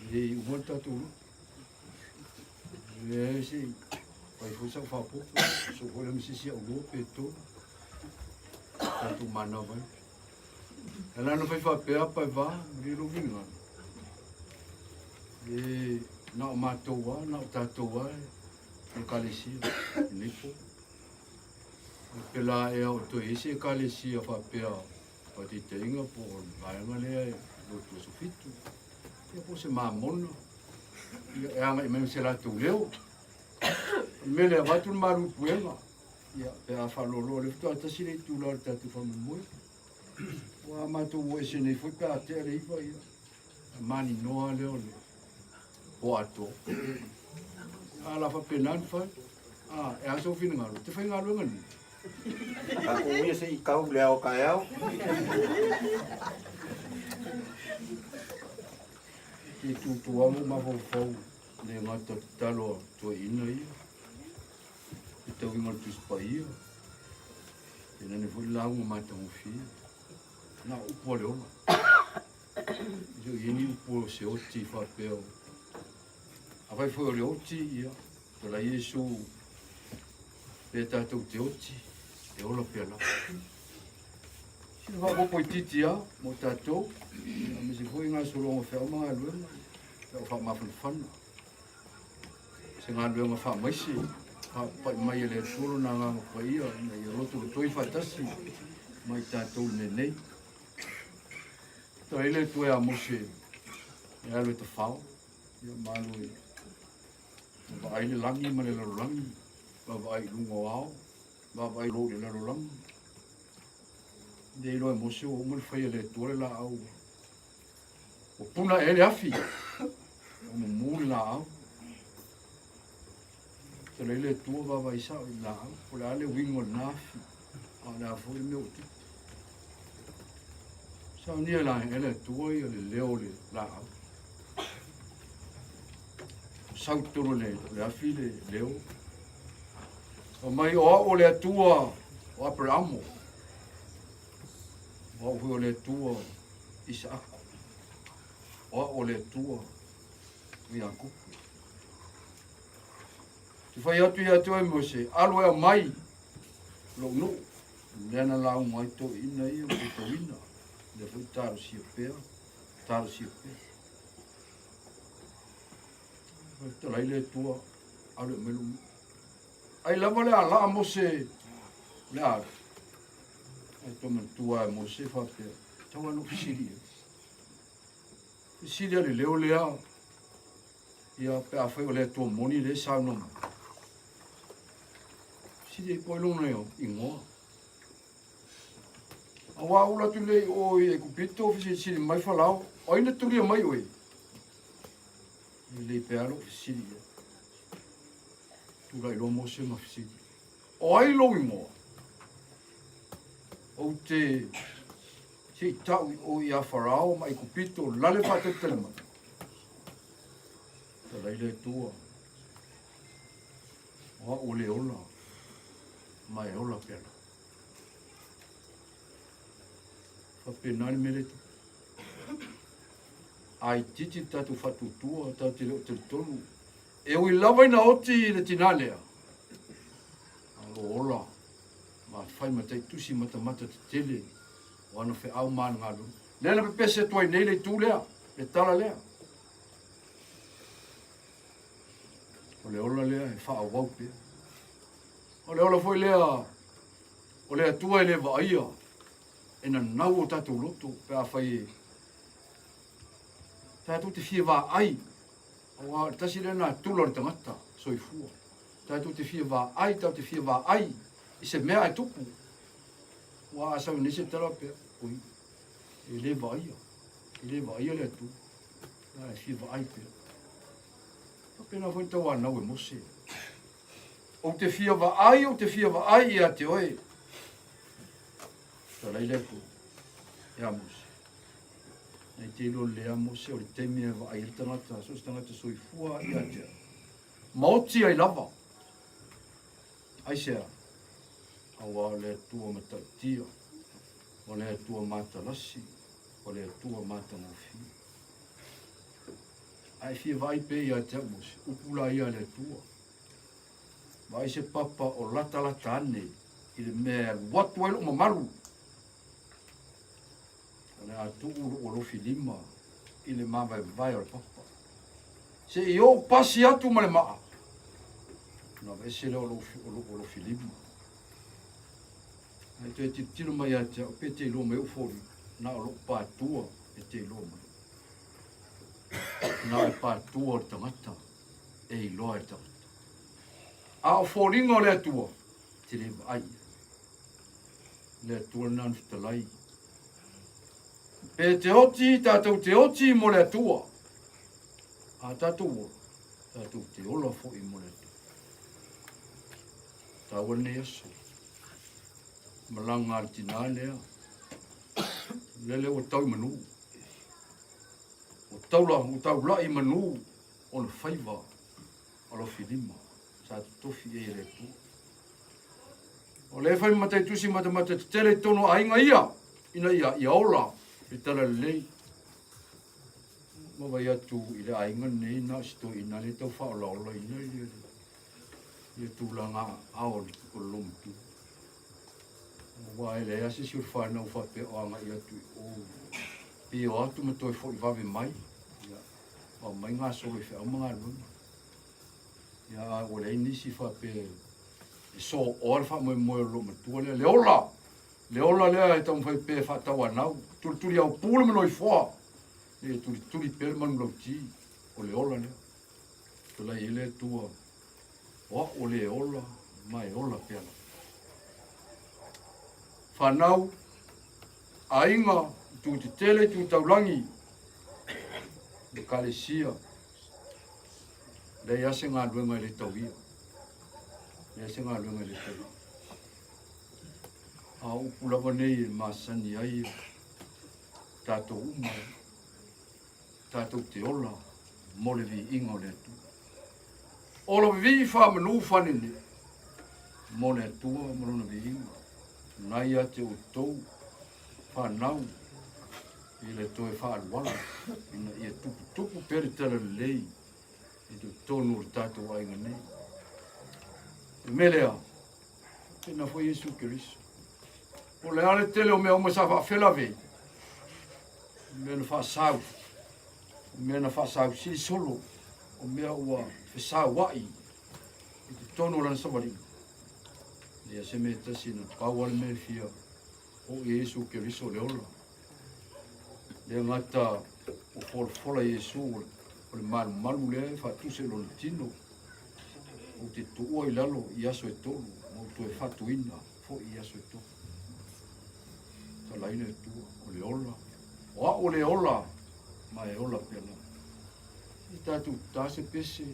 E le i uma le tatou lotu. E se i fai foi sau faaopoopo, soo foi lea ma se isi au lua pe tolu. Tatou manava ai. E ala ona fai faapea Paeva, malie lou finagalo. E na o matou lava, na o tatou lava e Ekalesia lenei po. Pe la ea o toe i ai se Ekalesia faapea faataitaiga po o le vaega lea e lotu aso fitu, ia po o se mamona, ia e agai mai ma se latou leo. O le mea lea, avatu le malu i puega, ia pe a faaloaloa, o lea faatoa tasi le itula o le tatou faamoemoe. Ua matou o ese nei foi pe a tea le 9, ia maninoa lea o le po atoa. A la faapena ona fai. A, e a sou finagalo, te faigaluega nei. Tatou ia se i tau le ao taeao. Te tūtū amo mafaufau le gata tatalo a toeaina ia. Te tauiga o le Tusi Paia. Te nane foi le lauga matagofie. Na o upu a le ola. E le o i ai ni upu o se oti faapea o... Afai foi o le oti, ia, tala Iesu, pe tatou te oti, e ola pea lava. Sina faaopoopo itiiti lava mo tatou, aemaise foi gasologa o feau ma galuega, pe o faamafanafana. Se galuega faamaise, faapapai mai e le Atua Lona Agaga Paia ina ia lotolotoi faatasi ma i tatou i le mea nei. Fetalai le Atua ia Mose e alu e tafao, ia ma alu e vaai le lagi ma le lalolagi, vaavaai i luga o ao, vaavaai i le lalolagi. Le iloa e Mose ua uma ona fai e le Atua le laau. Ua puna ea le afi, ua mumu le laau. Fetalai le Atua vaavaai sao i le laau, po o le a le uiga o lena afi, a o le a foi le mea ua tupu. Saunia e la e le Atua ia le leo o le laau. Sau i totonu o le afi le leo. Fai mai o au o le Atua o Aperamo. O au foi o le Atua o Isaako. O au o le Atua o Iakopo. Te fai atu ia te oe Mose, alu e aumai lou nuu. Lea na lauga ai toeaiina ia ma faitauina, lea foi talosia pea, talosia pea. Fetalai le Atua, alu e aumai lou nuu. Ai lava le alaa Mose, le alu. Ae toe manatua e Mose faapea, tau lava na ou fesili i ai. Fesili a le leo lea, ia pe afai o le Atua moni lea e saunoa mai. Fesili ai po o ai lona igoa. Aua ua alu atu nei o i Aikupito, fesilisili mai Falao, o ai na tulia mai oe? E lelei pea lou fesili i ai. Tulai loa Mose ma fesili, O ai lou igoa? Ou te se i tau i o ia Farao ma Aikupito, lale faatalitali mai. Talai le Atua, o au o le ola, ma e ola pea la. Faapena le mea lea e tupu. A itiiti le tatou faatuatua, tatou te le o talitonu, e ui lava ina oti le tinā lea, a o lo o ola ma fai ma taitusi matamata tetele o ana feau ma ana galuega. Lea na pepese atu ai nei le itu lea, le tala lea. O le ola lea e faaauau pea. O le ola foi lea o le Atua e le vaaia e nanau o tatou loto pe afai e tatou te fia vaai aua o le tasi lea natura o le tagata soifua. Tatou te fia vaai, tatou te fia vaai i se mea ae tupu. Ua a sau nei se tala pea, oi, e le vaaia, e le vaaia le Atua. Na e fia vaai pea. Faapena foi le tauanau e Mose. Ou te fia vaai, ou te fia vaai ia te oe. Talai le Atua ia Mose. Nei te iloa lea Mose o le taimi e vaai ai le tagata, so o se tagata soifua ia te au. Maoti ai lava. Aisea? Aua o le Atua matautia, o le Atua matalasi, o le Atua matagofie. A e fia vaai pea ia te au Mose, upu la ia a le Atua. Vaai se papa o latalata ane i le mea e alu atu ai lou mamalu. O le a tuu lou alofi lima i le mavaevae o le papa. Se i ou pasi atu ma le maa, ona aveese lea o lou alofi lima. Ae toe tilotilo mai ia te au, pe te iloa mai ou foliga, na o lou patua e te iloa mai. Na o le patua o le tagata e iloa e le tagata. A o foliga o le Atua, te le vaai i ai. Le Atua lena na fetalai. Pe te oti, tatou te oti mo le Atua. A tatou ola, tatou te ola foi mo le Atua. Taua lenei aso. Malaga a le tinā lea. Lele ua tau i manu. Ua taula, ua taulai i manu o le faiva alofilima sa totofi i ai e le Atua. O lea e fai ma mataitusi matamata tetele i totonu o aiga ia, ina ia ia ola le talalelei. Vaavaai atu i le aiga lenei na o si toeaina lea e tau faaolaolaina ia ia tulaga ao o le loomatua. Aua e leai lava se isi o le fanau faapea o agai atu i o, pei o atu ma toe foi vave mai, ia, aumai gasolo i feau ma galuega. Ia, a ua leai nisi faapea e sooa le faamoemoe o le loomatua lea, le ola, le ola lea e taumafai pea e faatauanau, tulituliaupu le manoifoa, e tulituli pea le manulauti, o le ola lea. Fetalai ai le Atua, o au o le ola ma e ola pea lava. Fanau, aiga, itu tetele, itu taulagi, ekalesia, leai lava se galuega e le tauia. Leai se galuega e le tauia. A o upu lava nei e masani ai tatou uma, tatou te ola mo le viiga o le Atua. Ola vivii faamanu fanene mo le Atua ma lona viiga. Na ia te outou fanau i le toe faalualu ina ia tuputupu pea le talalelei i totonu o le tatou aiga nei. O le mea lea, faapena foi Iesu Keriso. Po o le a le tele o mea uma sa faafela vei, o mea na faasau, o mea na faasausili solo, o mea ua fesaua'i i totonu o lana savaliga. Leai se mea e tasi na pau lava le mea e fia oo i ai Iesu Keriso o le ola. Le gata ua folafola Iesu o le malumalu lea e faatuse i lona tino, ou te tuua i lalo i aso e tolu ma ou toe faatuina foi i aso e tolu. Talai le Atua, o le ola, o au o le ola, ma e ola pea lava. I tatou ta se pese,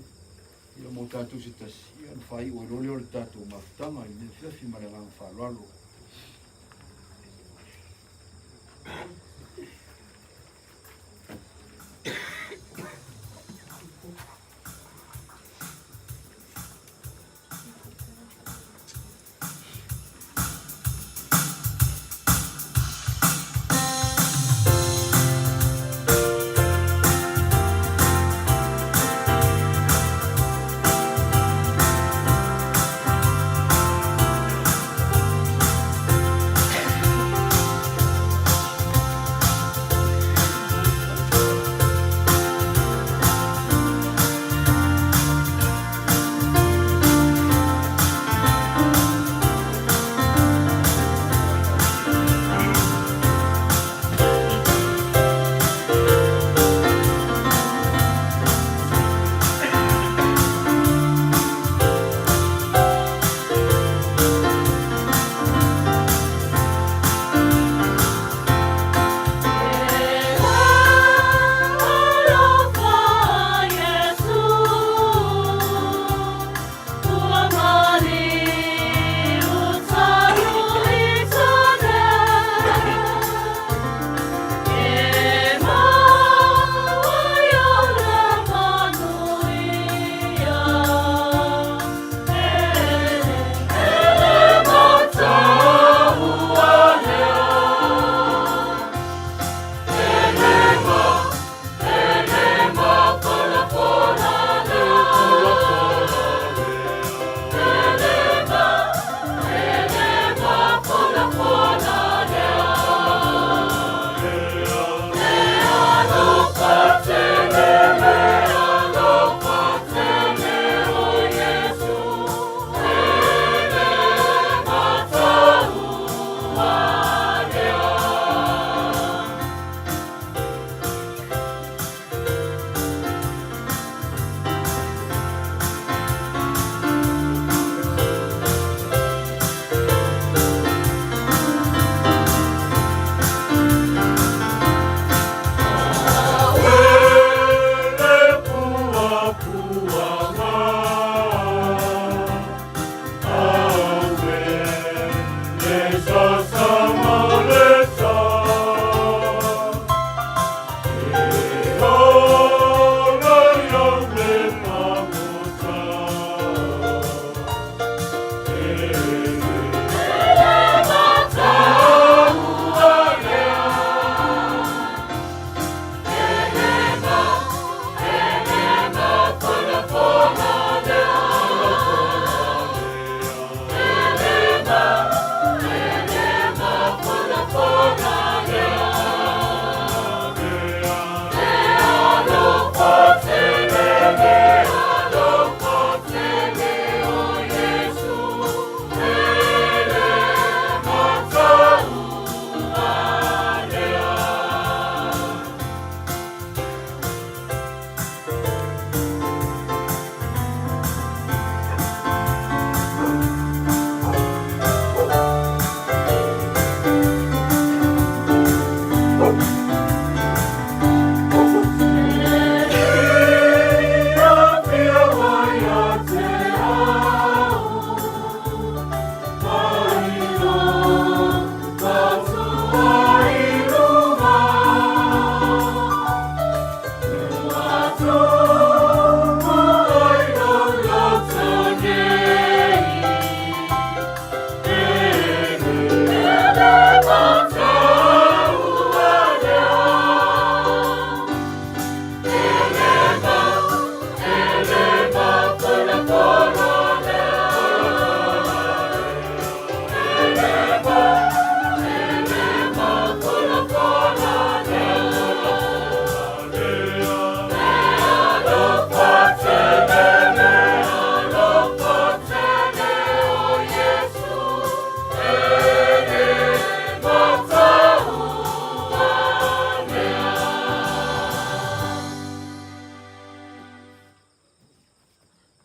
ia mo tatou se tasi, ia ona faaiu ai loa lea o le tatou mafutaga i lenei afiafi ma le agaga faaaloalo.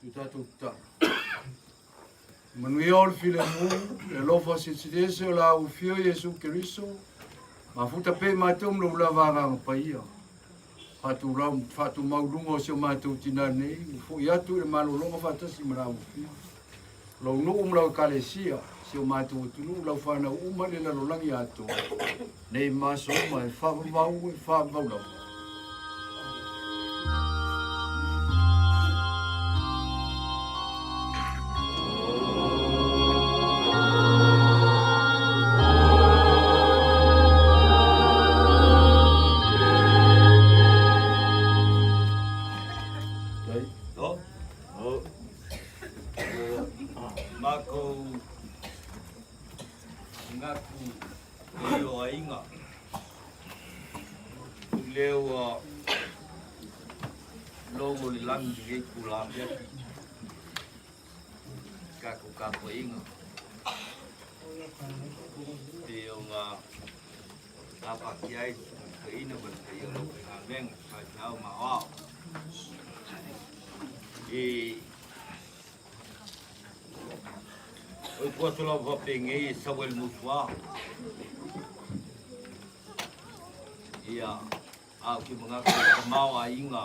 I tatou tatalo. Manuia o le filemu, le alofa silisiliese o la ufio Iesu Keriso, mafuta pea i matou ma lou lava Agaga Paia. Faatulau, faatumau luga o si o matou tinā nei, ua foi atu i le malologa faatasi ma la ufio. Lou nuu ma lau ekalesia, si o matou atunuu, lau fanau uma i le lalolagi atoa, nei ma aso uma e faavavau, e faavavau lava. Makou ngaku e o aiga i lea ua logo le lagi i lenei itula afiafi i tatou tapuaiga pei ona gapatia ai le taitaiina ma le paia o le aufaigaluega faifeau ma aoao i O upu atu lava faapenei e sau ai le musuā. Ia, a ou te manatu i le tamaoaiga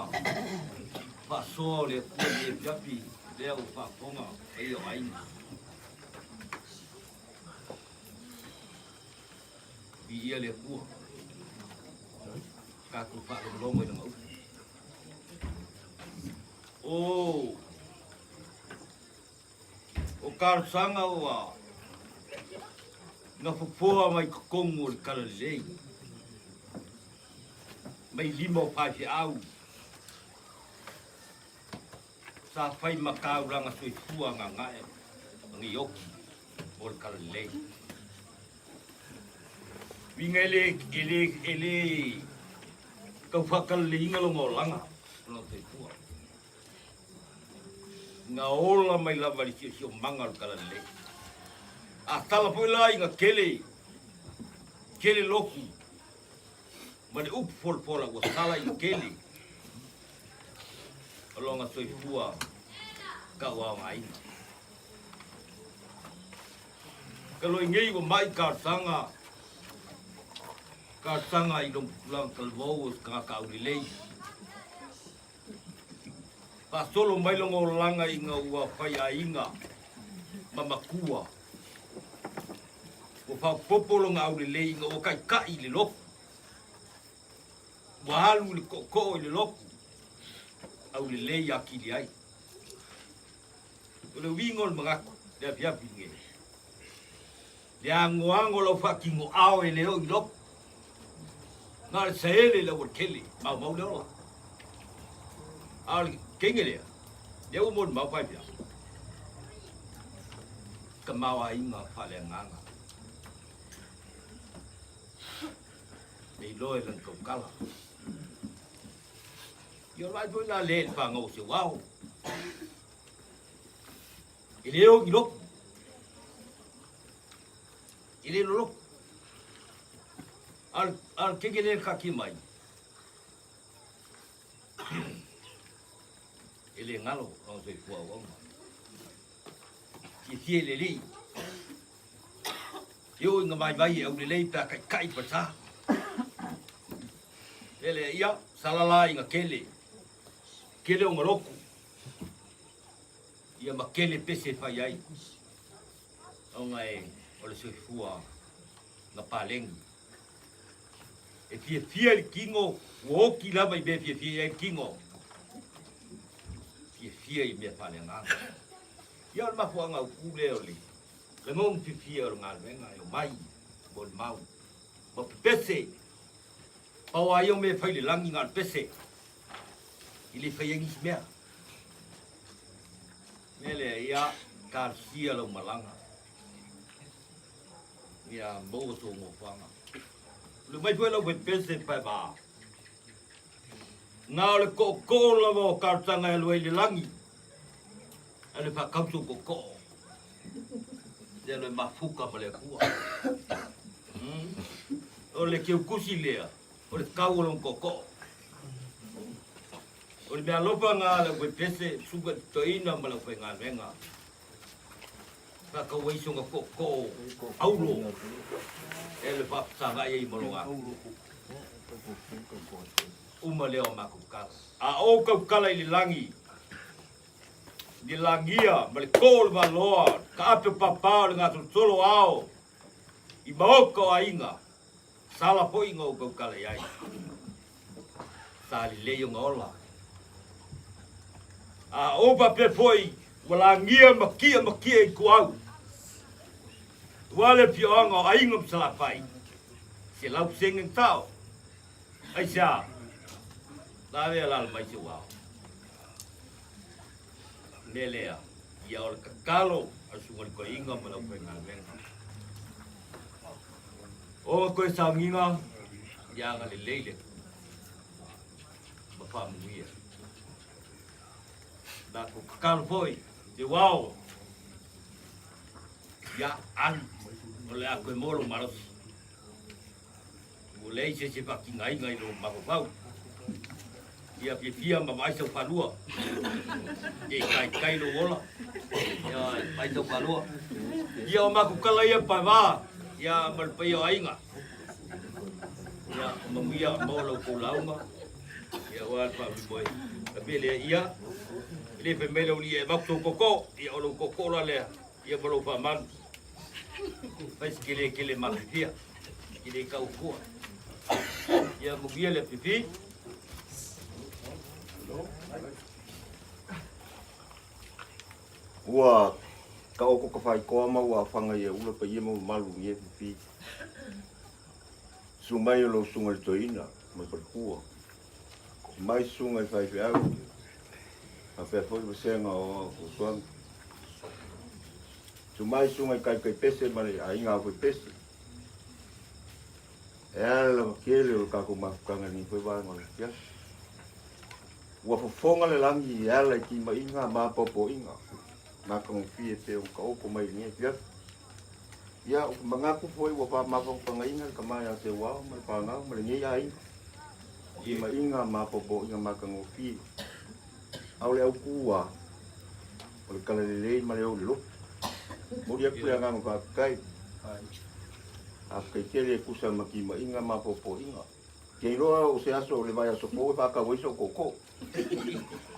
faasoa o le Atua i lenei afiafi, lea ua faafofoga paia o aiga. Viia le Atua. Tatou faalogologo i lana upu. O O talosaga ua gafofoa mai totonu o le Talalelei, mai lima o faifeau sa fai ma taulaga soifua gagae ma Nioki mo le Talalelei. Uiga e le, e le, e le tau faatalaleiina lona olaga, lona soifua. Na ola mai lava i le siosiomaga o le Talalelei. A tala foi la ina tele, tele lotu ma le upu folafola ua tala ina tele o lona soifua tauaogaina. Talu ai nei ua mai talosaga, talosaga i lona tulaga talavou o se tagata aulelei. Faasolo mai lona olaga ina ua faiaiga ma matua. Ua faaopoopo lona aulelei ina ua taitai i le lotu. Ua alu i le tootoo i le lotu, aulelei atili ai. O le uiga o le manatu i le afiafi lenei, le anoano o lau faatinoao e le oo i lotu, na o le saele i le aualatele, maumau le ola. A o le teine lea, lea ua molimau faifeau, tamaoaiga faaleagaga. Le iloa i lana tautala. Ia o le vaai foi la lea i le fanau o Seuao. E le o ni lotu. E le lolotu. A o le keke lea taatia mai, e le galo lona soifua auauna. Fiafia i le Alii. E oo ina vaivai e aulelei pe a taitai falesa. Lele ia, salala ina kele, kele ona lotu, ia ma kele pese e fai ai, ona e o le soifua na paleni. E fiafia i le tino, ua oti lava i mea fiafia i ai le tino. Fiafia i mea faaleagaga. Ia o le mafuaaga autu lea o le lagona fiafia o le galuega e omai molimau ma pepese. Pau lava ia o mea e fai i le lagi na o le pese, e le fai ai nisi mea. Mea lea, ia talosia lau malaga, ia maua sou nofoaga. O le omai foi lau pepese paevaa, na o le tootoo lava o talosaga e alu ai i le lagi, ae le faatau sou tootoo. Lea le mafuta ma le Atua. O le keukusi lea, o le tau o lona tootoo. O le mea alofa na a le aufai-pese, suka i totoina ma le aufaigaluega. Faatau ai sona tootoo auro e le faafesagai ai ma lona atu. Uma lea o matou tala. A ou tautala i le lagi, i le lagia ma le to o le valoa, taape o papa o le gasolosolo o ao, i maota o aiga, sala foi ina ou tautala i ai. Sa lelei ona ola. A ou faapea foi, ua lagia ma kia ma kia i tuau, ua le afioaga o Aiga ma Salafai, 100% na tao. Aisea? La lea lalo mai se uao. Mea lea, ia o le tatalo a le Susuga i le Toeaina ma le aufaigaluega. O toe sauniga, ia agalelei le Atua ma faamanuia. Matou tatalo foi, te uao, ia alu, o le a toe maua lou malosi. Ua leai se isi e faatigaina i lou mafaufau. Ia fiafia ma vaai sau falua. Ia i taitai lou ola. Ia vaai sau falua. Ia o matou tala ia paeva. Ia ma le paia o aiga. Ia o manuia maua la outou lauga. Ia aua le faamoemoe. Faapea lea ia, e le fai mai le aualii e avatu sou tootoo. Ia o lou tootoo la lea, ia ma lou faamalu. Fai se kele kele mafifia. I le tau fua. Ia manuia le afiafi. Ua taoto ka faitoa ma ua afaga ia ula paia ma mamalu i afiafi. Susu mai o lou susuga i le toeaina ma le faletua. Susu mai susuga i faifeau faapea foi vasega o Aoao Susu mai susuga i taitaipese ma le aiga aufaipese. E ala lava tele o le tatou mafutaga i lenei foi vaega o le afiafi. Ua fofoga le lagi e ala i timaiga ma apoapoaiga matagofie pei ona taoto mai i lenei afiafi. Ia, ou te manatu foi ua faamafaufagaina le tama ia Seuao ma le fanau ma lenei aiga. Timaiga ma apoapoaiga matagofie. A o le autu lava, o le talalelei ma le ou i le lotu. Momoli atu le agaga faafetai. Faafetai tele e tusa ma timaiga ma apoapoaiga. Te iloa o se aso o le vaiaso fou e faatau ai sou tootoo.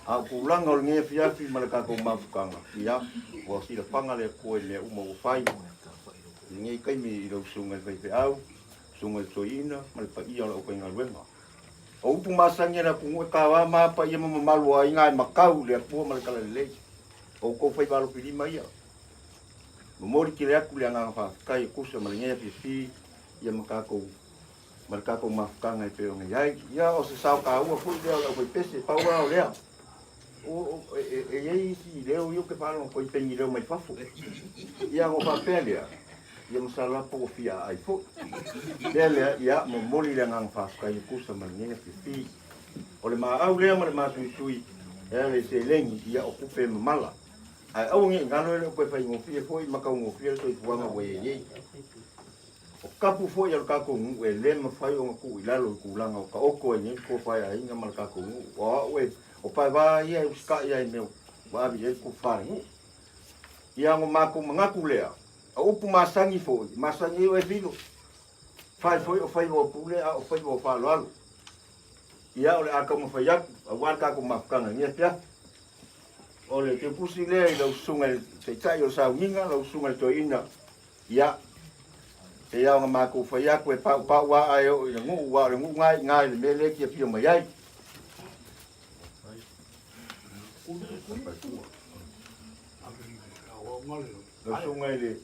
A o tulaga o lenei afiafi ma le tatou mafutaga, ia, ua silafaga le Atua i mea uma ua fai. I lenei taimi i lau susuga i le faifeau, susuga i le toeaina ma le paia o le aufaigaluega. O upu masani a le atunuu e taoa ma paia ma mamalu o aiga e matau i le Atua ma le Talalelei. O outou faiva alofilima ia. Momoli tele atu le agaga faafetai e tusa ma lenei afiafi ia ma tatou ma le tatou mafutaga e pei ona i ai. Ia o se sao taua foi lea o le aufaipese, pau lava o lea. E i ai isi leo ia ou te faalogo atu ai i peni leo mai fafo. Ia ona ou faapea lea, ia masalo lava po ua fia aai foi. Lea lea, ia momoli le agaga faafetai e tusa ma lenei afiafi. O le maau lea ma le masuisui e ala i seleni, ia o tupe e mamala. Ae aua ne i galo e le o toe faigofie foi ma taugofie le soifuaga ua i ai nei. O kapu foi a le tatou nuu e le mafai ona tuu i lalo i tulaga o taoto ai nei le tofa e aiga ma le tatou nuu. O au e, o Paevaa ia e usitai ai i mea ua ave i ai le tofa a le nuu. Ia ona matou manatu lea, o upu masani foi, e masani ai oe Filo, fai foi o faiva o pule a o faiva o faaaloalo. Ia o le a taumafai atu aua le tatou mafutaga i lenei afiafi. O le teupusi lea i lau susuga i le Taitai o le Sauniga, lau susuga i le Toeaina, ia, pei lava ona matou fai atu e paupau lava ae oo i le nuu, aua o le nuu lena e i ina i le mea lea e te afio mai ai. Lau susuga i le,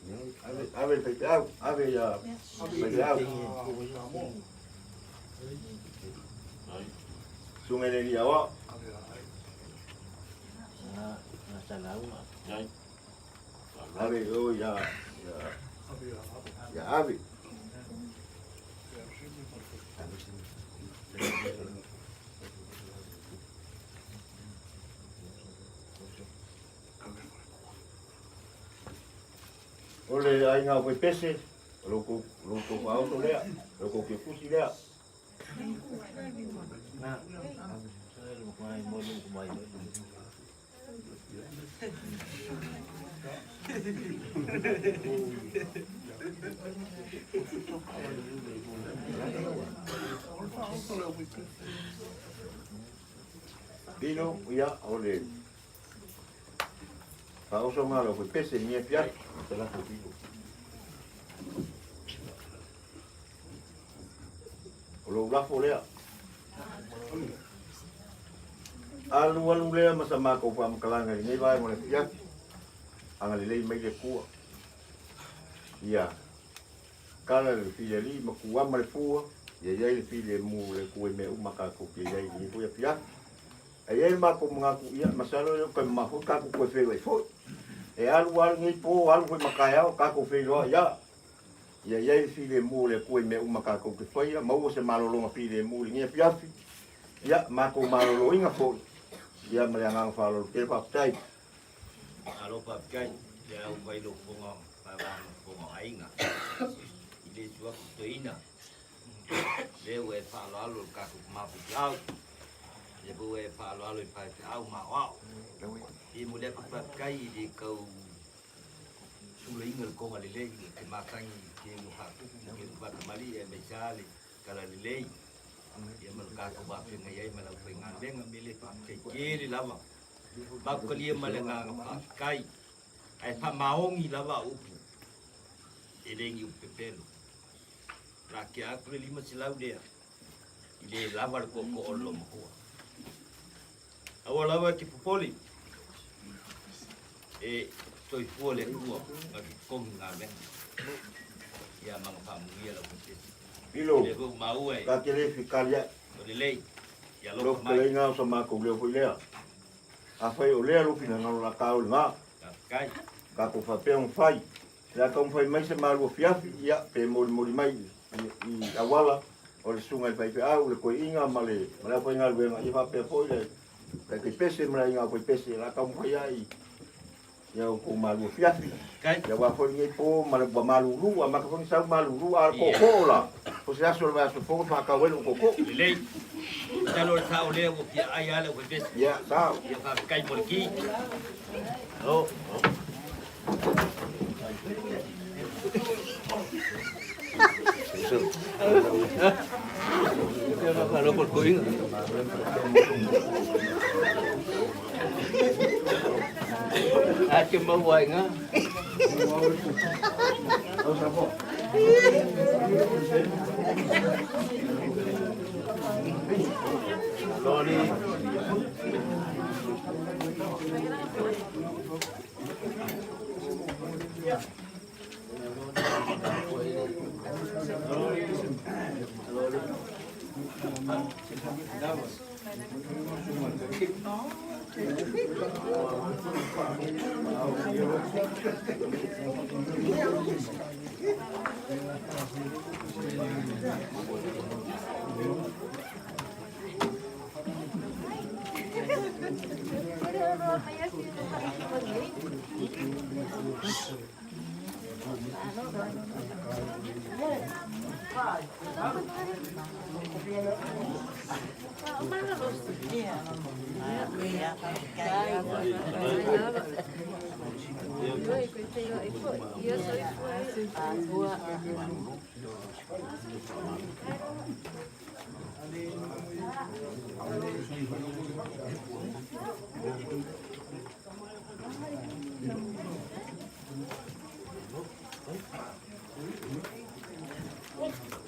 ave le faifeau, ave ia faifeau. Susuga i le alii aoao. Ave i o ia, ia ave. O le aiga o Faipese, o lo outou faaoso lea, o lo outou tiapusi lea. Pilo, ia, o le faaosoga a le Faipese i lenei afiafi, te lafo pilo. O lou lafo lea. Alu alu lea ma sa matou faamatalaga i lenei vaega o le afiafi, agalelei mai le Atua. Ia kala le filialii ma tuama le fua, ia i ai le filemu o le Atua i mea uma tatou te i ai i lenei foi afiafi. E i ai le matou manatu, ia masalo e le o toe mamao foi tatou toe feiloai foi. E alu lava lenei po, alu foi ma taeao, tatou feiloai lava. Ia i ai le filemu o le Atua i mea uma tatou te faia, maua se malologa filemu i lenei afiafi, ia matou maloloina foi, ia ma le agaga faaaloalo tele. Faafetai. Malo faafetai le au mai lou fofoga faavae ma fofoga o aiga i le isi atu toeaina lea ua e faaaloalo i le tatou tama faifeau lea foi ua e faaaloalo i faifeau ma aoao. E momoli atu le faafetai i le tau sulaina le toga lelei e te masani i keu faatupu ma keu faatamalii aemaise lava le talalelei ia ma le tatou vafeagai ai ma le aufaigaluega. O le mea lea e faafetai tele lava. Matou talia ma le agaga faafetai ae faamaoni lava au upu e le ni upu pepelo. Laatia atu le 500 lea i le lava le tootoo o le loomatua. Aua lava e te popole e soifua le Atua ma te totogi galuega. Ia ma faamuia lau faipese. Pilo, Lea foi ua maua e ta te le fekaliai. o lelei. Ia Lou alofa mai. fetalaiga o sa matou leo foi lea. Afai o lea lou finagalo la ta o lena. Faafetai. Tatou faapea ona fai. Le a taumafai mai se malu afiafi, ia, pe molimoli mai i auala o le susuga i le faifeau, le toeaina ma le ma le aufaigaluega, ia faapea foi le taitaipese ma le aiga aufaipese, o le a taumafai lava i ia outou malu afiafi. Ia aua foi lenei po ma le ua malulu, amata foi ona sau malulu, a o le tootoo la, o se aso o le vaiaso fou e faatau ai lou tootoo. Lelei. Masalo o le sao lea ua fia ai lava le aufaipese. Ia, sao. Ia faafetai mo le ki. Oh.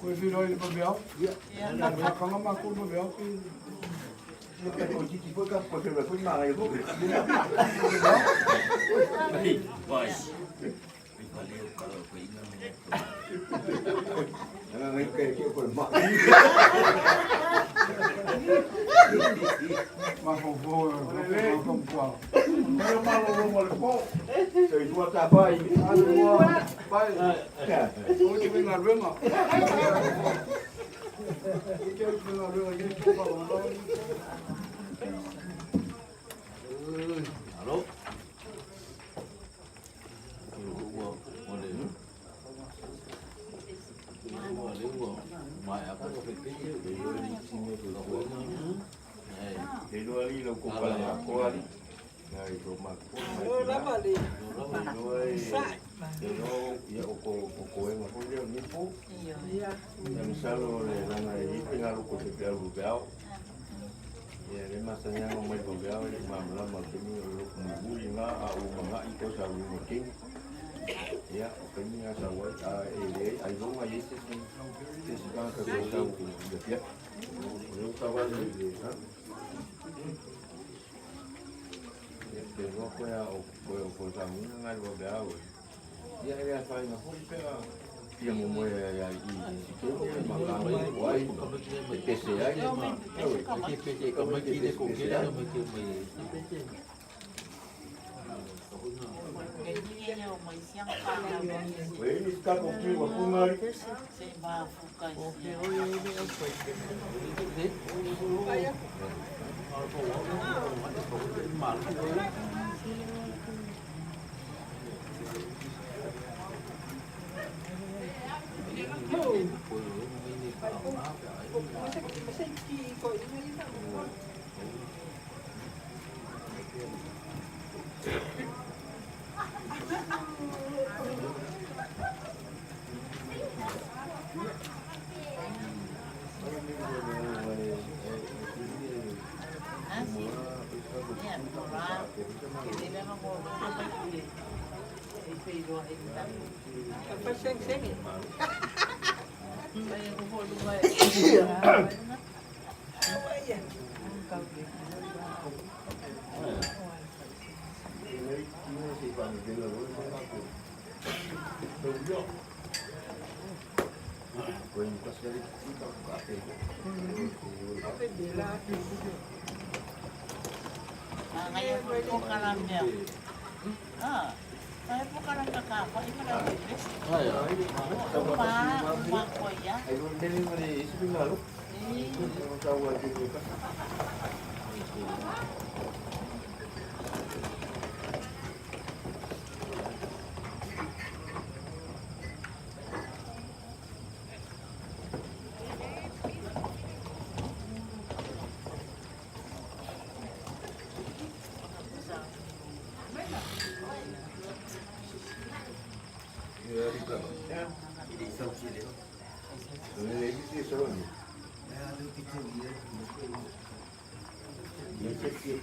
Koe whiro i le papeau? Ia. Kanga mākou le papeau. Mafaufau e kua. Soifua tapai. Pai. O te faigaluega. O te faigaluega i te Alo. Le iloa alii lau kopala akoa alii. Nai lo matua mai tina. Le iloa e le iloa ia o ko ko koega foi lea o lenei po. Ia masalo le laga e iai faigāloko i faifeau vaveao. Ia le masani lava ona omai vaveao e le i malamalama i le taimi o le lotu mulimuli lena a ua umagai toe sauiuga o teine. Ia o taimi na sau ai a e leai ailoga e iai se isi se isi tagata e toe sau i le afiafi. O lea ua savali i le ha. Ia te iloa koe a o koe o koe sauiuga na i le vaveao e. Ia e le afaina foi pe a fia momoe ai i i sikene ma ka o ai e pese ai. Ioe. E pese ai.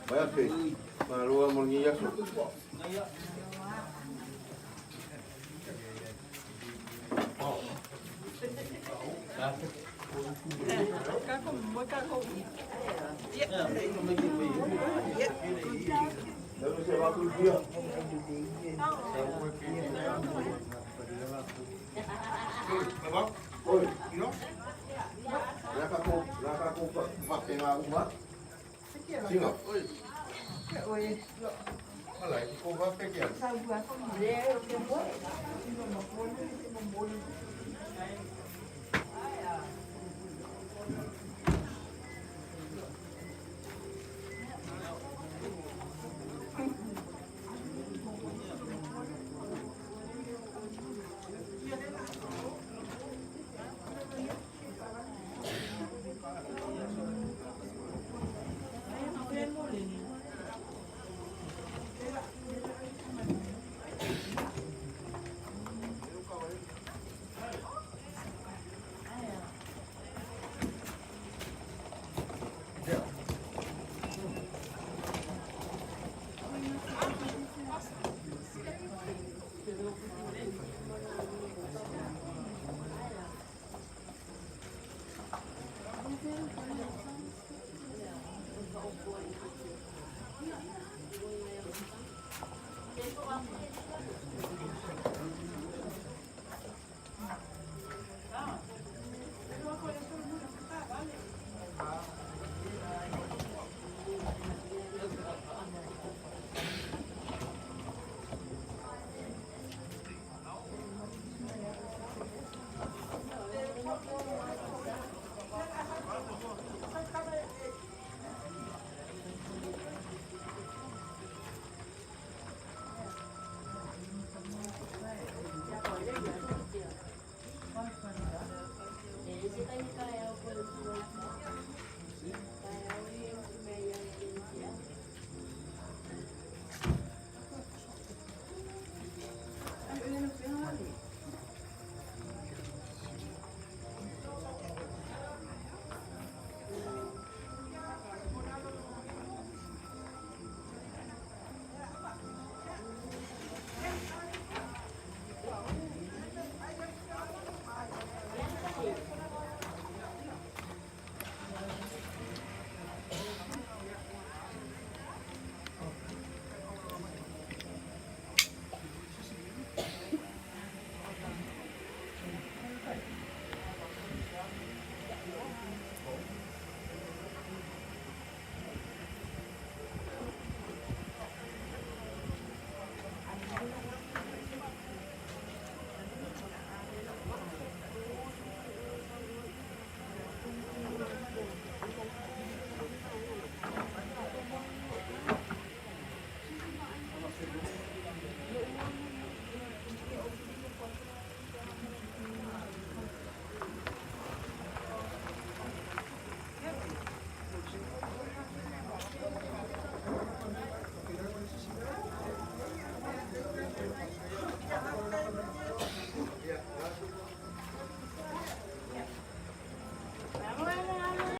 Vai afe. Malo mo lenei aso.